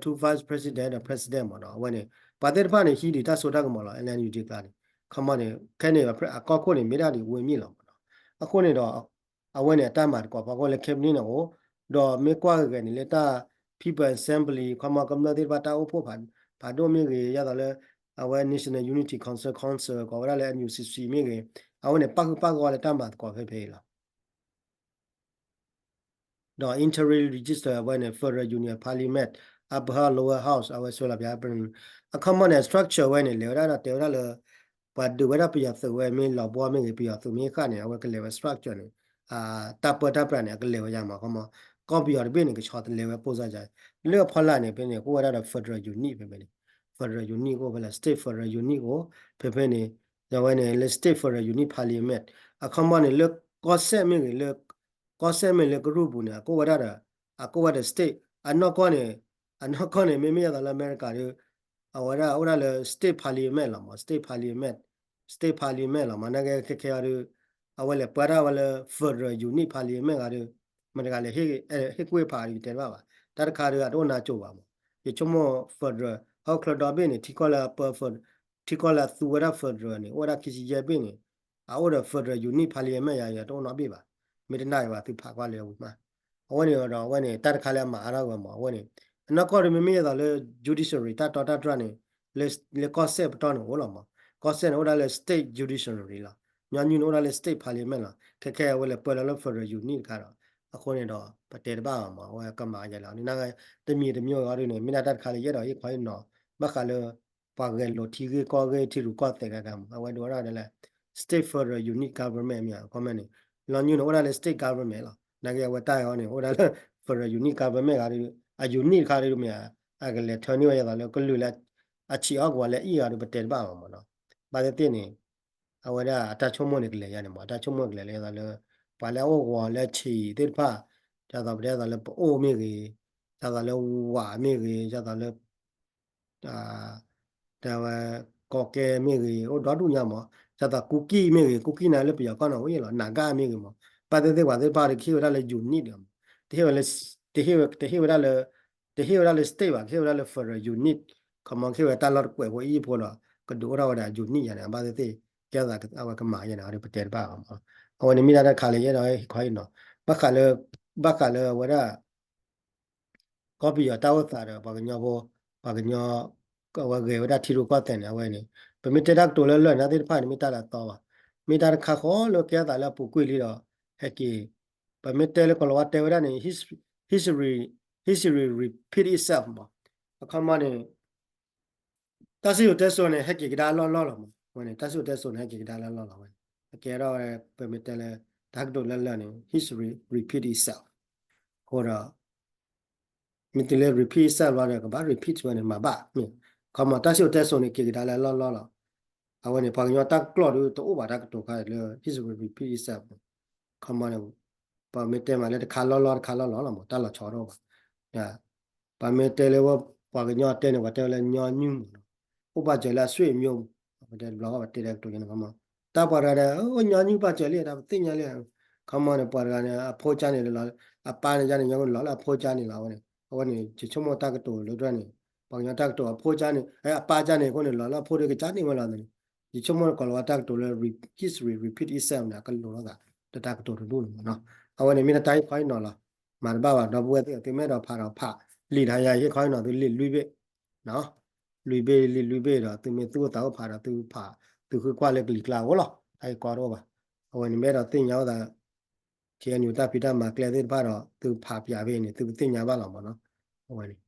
two vice president ဒီး president မးနီၤ, အဝဲန့ၣ် ပှၤသ့ၣ်တဖၣ်န့ၣ် ဟံးဒံးတၢ်စိတၢ်ကမီၤလီၤ NUG ကျါန့ၣ်, ခီမီန့ၣ် ခဲန့ၣ် အကီၢ်ခိၣ်န့ၣ် မ့ၢ်ဒၣ်ဒ်ဝ့ၢ်မံၣ်လီၤမးနီၤ, အဃိန့ၣ်ဒီး အဝဲန့ၣ် အတၢ်မၤသကိးဖီခိၣ်လၢ cabinet န့ၣ်အိၣ်, ဒီးမ့ၢ်ကွၢ်ဂ့ၤဂ့ၤန့ၣ် လၢတၢ် People Assembly ခီမီကမျၢၢ်သ့ၣ်တဖၣ်တၢ်အိၣ်ဖှိၣ်ဖးဒိၣ်မ့ၢ်ဂ့ၤ ယသးလၢ အဝဲ National Unity Council, Council ကိးဝဲဒၣ်လၢ NUCC မ့ၢ်ဂ့ၤ, အဝဲန့ၣ်ပာ်ဃုာ်ပာ်ဂီၢ်လၢတၢ်မၤသကိးဖဲဖဲအံၤလီၤ. ဒီး interim registrar အဝဲန့ၣ် Federal Union Parliament, Upper House, Lower House အဝဲဆွဲလီၤပျး အခီမီန့ၣ် structure ဝဲန့ၣ် လဲၤဝဲဒၣ်ဒီးတဲဝဲဒၣ်လၢ ပှၤဒုးဝဲဒၣ်ပယီၤသုးဝဲမ့ၢ်လီၤဘှီမ့ၢ်ဂ့ၤ ပယီၤသုးမ့ၢ်ဃၣ်န့ၣ် အဝဲကလဲၤဝဲ structure န့ၣ် တၢ်ပၢတၢ်ပြးန့ၣ် အကလဲၤဝဲယါမး ခီမီ ကီၢ်ပယီၤတဘ့ၣ်န့ၣ် ကဆီတလဲဝဲပိၢ်စၢ်ယါ, လၢအဖီလာ်န့ၣ် ဖဲန့ၣ် ကအိၣ်ဝဲဒၣ်ဒီး federal unit ဖဲဖဲန့ၣ်, federal unit ကအိၣ်ဖဲလဲၣ် state federal unit ကအိၣ် ဖဲဖဲန့ၣ်, အဝဲန့ၣ်လၢ state federal unit parliament အခီမီန့ၣ် လၢကီၢ်စဲၣ်မ့ၢ်ဂ့ၤ လၢ ကီၢ်စဲၣ်မ့ၢ်လၢကရူၢ်ပူၤန့ၣ် အကအိၣ်ဝဲဒၣ်ဒီး အကအိၣ်ဝဲဒီး state အနီၢ်ကီၢ်န့ၣ်, အနီၢ်ကီၢ်န့ၣ် မ့မ့ၢ်ယသးလၢအမဲရကၤဒီး အဝဲဒၣ်အိၣ်ဒၣ်လၢ state parliament လီၤမး state parliament, state parliament လီၤမး နာ်က့ခဲခဲအံၤဒီး အဝဲလဲၤပှဲၤဒၣ်ဝဲလၢ federal unit parliament ဂ့ၤဒီး မတၤတဂၤလဲၤဟ့ၣ်ကွံာ်ဖးဒီးကတဲတဘၣ်ဘၣ်, တၢ်တခါဒီးအတအိၣ်နါကၠိၤဘၣ်မး, ယဆိကမိၣ် federal ဟီၣ်ခိၣ်ချၢဒီဘ့ၣ်န့ၣ် ထံကီၢ်လၢအပၢ ထံကီၢ်လၢအသူဝဲဒၣ် federal န့ၣ် အိၣ်ဝဲဒၣ်ခံဆံယဲၢ်ဘ့ၣ်န့ၣ် အအိၣ်ဒီး federal unit parliament ယၤ ယၤတအိၣ်နီတဘ့ၣ်ဘၣ်, မ့ၢ်တနာ်ဘၣ်သုဖးကွၢ်လၢဝံၤမး, အဝဲန့ၣ်ဒီးအဝဲန့ၣ် တၢ်တခါလၢအမၤအါထီၣ်ဝဲမး အဝဲန့ၣ် အနီၢ်ကီၢ်ဒီးမ့မ့ၢ်ယသးလၢ judiciary တၢ်တီတၢ်တြၢ်န့ၣ် လၢကီၢ်စဲၣ်ပတီၢ်န့ၣ်အိၣ်လီၤမး, ကီၢ်စဲၣ်န့ၣ်အိၣ်ဒၣ်လၢ state judiciary လီၤ, ညီနုၢ်န့ၣ်အိၣ်ဒၣ်လၢ state parliament လီၤ, ခဲခဲအဝဲလဲၤပၢလီၤလၢ federal unit တခါဒီး အဃိန့ၣ်ဒီး ပတဲတဘၣ်ဘၣ်မး အဝဲကမၤယဲလီၤ, တမံၤတမံၤအံၤဒ်န့ၣ် မ့ၢ်ဒၣ်တၢ်တခါလၢယအဲၣ်ဒိးဟ့ၣ်ခီဟ့ၣ်နီၤ ဘၣ်ဃးလၢ ပှၤဂဲၤလိာ်ထံဂ့ၢ်ကီၢ်ဂ့ၢ်ထံရူၢ်ကီၢ်သဲးဂၤဂၤမး အဝဲဒိးဝဲဒၣ်ဒ်လဲၣ် state federal unit government မ့ၢ်ဧါ ခီမီန့ၣ် ညီနုၢ်န့ၣ်အိၣ်ဒၣ်လၢ state government လီၤ, နာ်က့အဝဲတၢ်အံၤန့ၣ် အိၣ်ဒၣ်လၢ federal unit government ဂ့ၤဒီး အ unit တခါဒီးမ့ၢ်ဧါ အကလဲၤထၢန့ၢ်ဝဲယသးလၢကလုာ်လၢ အဆံးအီၣ်ကဝီၤလၢအံၣ်အီၤဒီး ပတဲတဘၣ်ဘၣ်မးနီၤ. ဘၣ်သ့ၣ်သ့ၣ်န့ၣ် အဝဲဒၣ်အတၢ်ဆိကမိၣ်န့ၣ်ကလဲၤယါန့ၣ်မး, အတၢ်ဆိကမိၣ်ကလဲၤလၢယသးလၢ ပှၤလၢအအိၣ်ကဝီၤလၢအဆံးသ့ၣ်တဖၣ်, ဒ်သိးပတဲဒ်သိးလၢပအိၣ်မ့ၢ်ဂ့ၤ, ဒ်သိးလၢဝးမ့ၢ်ဂ့ၤ, ဒ်သိးလၢ တဲဝဲ ကီၢ်ကဲမ့ၢ်ဂ့ၤ, အိၣ်ဒီဒူၣ်ညါမး, ဒ်သိးကူကံၢ်မ့ၢ်ဂ့ၤ, ကူကံၢ်န့ၣ်လၢပယီၤကီၢ်န့ၣ်ဝဲလီၤ, နၤဂၣ်မ့ၢ်ဂ့ၤမး, ဘၣ်သ့ၣ်သ့ၣ်ပှၤသ့ၣ်တဖၣ်ဒီး ကဟ့ၣ်ဝဲဒၣ်လၢ unit ဒီးမး, တဟ့ၣ်ဝဲလၢ တဟ့ၣ်ဝဲ တဟ့ၣ်ဝဲဒၣ်လၢ တဟ့ၣ်ဝဲဒၣ်လၢ state ဘၣ်, ကဟ့ၣ်ဝဲဒၣ်လၢ federal unit, ခီမီ ကဟ့ၣ်ဝဲတၢ်လီၢ်တကွဲးဖိအံၤဖိဒီး ကဒုးအိၣ်ထီၣ်ဝဲဒၣ် unit ယါန့ၣ်, ဘၣ်သ့ၣ်သ့ၣ် ကဲသးအဝဲကမၤယါန့ၣ် အဝဲပတဲတဘၣ်ဘၣ်မး, အဝဲန့ၣ်မ့ၢ်ဒၣ်တၢ်တခါလၢယအဲၣ်ဒိးဟ့ၣ်ခီဟ့ၣ်နီၤ, ဘၣ်ဃးလၢ ဘၣ်ဃးလၢအဝဲဒၣ် ကီၢ်ပယီၤတၢ်အိၣ်သးဒီးပှၤကညီဖိ, ပှၤကညီ အဝဲဂဲၤဝဲဒၣ်ထံရူၢ်ကီၢ်သဲးန့ၣ် အဝဲန့ၣ် ပမ့ၢ်တဲတၢ်ကတိၤလၢလၢာ်န့ၣ်သ့ၣ်တဖၣ်န့ၣ် မ့ၢ်တၢ်လၢအသီဘၣ်, မ့ၢ်တၢ်တခါဃီလၢကဲသးလၢအပူၤကွံာ်လံဒီး ဟဲက့ၤ ပမ့ၢ်တဲလၢကီၤလၤဝါတဲဝဲဒၣ်န့ၣ် history, history repeat itself မး, အခီမီန့ၣ် တၢ်စံၣ်စိၤတဲစိၤန့ၣ် ဟဲက့ၤကဒါလီၢ်လီၢ်လီၤမး, ဝဲန့ၣ် တၢ်စံၣ်စိၤတဲစိၤန့ၣ် ဟဲက့ၤကဒါလီၢ်လီၢ်လီၤဝဲ, အကဲထီၣ်ဝဲ ပမ့ၢ်တဲလၢ တၢ်ကတိၤလၢလၢာ်န့ၣ် history repeat itself အဃိဒီး မ့ၢ်တုၤလၢ repeat itself လီၤဒီး ကဘၣ် repeat ဝဲန့ၣ် မၤဘၣ်မ့ၢ်, ခီမီ တၢ်စံၣ်စိၤတဲစိၤန့ၣ် က့ၤကဒါလၢလီၢ်လီၢ်လီၤ, အဝဲန့ၣ် ပှၤကညီတၢ်ကျိာ်ဒုးတအိၣ်ဘၣ်တၢ်ကတိၤခါလၢ history repeat itself ခီမီန့ၣ် ပမ့ၢ်တဲမးလၢတခါလီၢ်လီၢ်တခါလီၢ်လီၢ်လီၤမး တၢ်လီၤဆီတအိၣ်ဘၣ် ပမ့ၢ်တဲလၢဝဲ ပှၤကညီတဲန့ၣ် ပှၤတဲဝဲလၢညီနုၢ်မးနီၤ, အိၣ်ဘၣ်စၢၤလၢအဆွေမျိုး, ပတဲတဘျီဘၣ် ပတဲလၢကတိၤယါန့ၣ် ခီမီ, တၢ်ပှၤတဂၤဒီး ညီနုၢ်ဘၣ်စၢၤလံ တၢ်ပသ့ၣ်ညါလံ, ခီမီန့ၣ် ပှၤတဂၤန့ၣ် အဖိကါန့ၣ်လီၤ, အပၢ်န့ၣ်ယါန့ၣ် ညီနုၢ်လီၤလၢအဖိကါန့ၣ်လီၤ အဝဲန့ၣ်, အဝဲန့ၣ် ယဆိကမိၣ်တၢ်ကတိၤလၢတၢ်န့ၣ်, ပှၤကညီတၢ်ကတိၤအဖိကါန့ၣ် အပၢ်ကါန့ၣ်အဃိန့ၣ် လီၤလၢအဖိဒီးကကါန့ၣ်ဝဲလီၤန့ၣ်, ယဆိကမိၣ်ကီၤလၤဝါတၢ်ကတိၤလၢ history repeat itself န့ၣ် အကလိၤလိာ်သး တၢ်ကတိၤတဒူၣ်န့ၣ်မးနီၤ, အဝဲန့ၣ်မ့ၢ်တၢ်ဟ့ၣ်ခီဟ့ၣ်နီၤလီၤ, မၤတဘၣ်ဘၣ် ဒီပုၢ်ဝဲၢ်သ့ၣ် သုမ့ၢ်အဲၣ်ဒိးဖးဒီးဖး, လံာ်ထါယါဟ့ၣ်ခီဟ့ၣ်နီၤသုလံာ်လွံၢ်ဘ့ၣ်, လွံၢ်ဘ့ၣ်လံာ်လွံၢ်ဘ့ၣ်ဒီး သုမ့ၢ်သူၣ်အိၣ်သးအိၣ်ဖးဒီးသုဖး, သုဃုကွၢ်လၢကလံၤကျါအအိၣ်လီၤ, တၢ်ဟ့ၣ်ခီတအိၣ်ဘၣ်, အဝဲန့ၣ်မ့ၢ်အဲၣ်ဒိးသ့ၣ်ညါအိၣ်သး KNU တၢ်ဖံးတၢ်မၤကျဲသ့ၣ်တဖၣ်ဒီး သုဖးပၠးဖဲန့ၣ် သုကသ့ၣ်ညါဘၣ်လီၤမးနီၤ, အဝဲန့ၣ်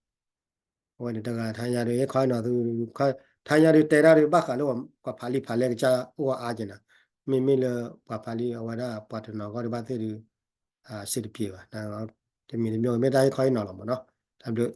အဝဲန့ၣ်တဂၤ ထါညါဒုး ဟ့ၣ်ခီဟ့ၣ်နီၤသု, ထါညါဒုးတဲဒၣ်ဒုးဘၣ်ဃးလၢပှၤဖးလံာ်ဖးလဲကစၢ်အိၣ်အါက့ၤနၤ, မ့မ့ၢ်လၢပှၤဖးလံာ်အဝဲဒၣ်ပှၤတနီၤဂီၢ်ဒုးဘၣ်သ့ၣ်ဒုး စံးတပျ့ၤဘၣ်, တမံၤတမံၤမ့ၢ်တၢ်ဟ့ၣ်ခီဟ့ၣ်နီၤလီၤမးနီၤ, တၢ်ဘျုး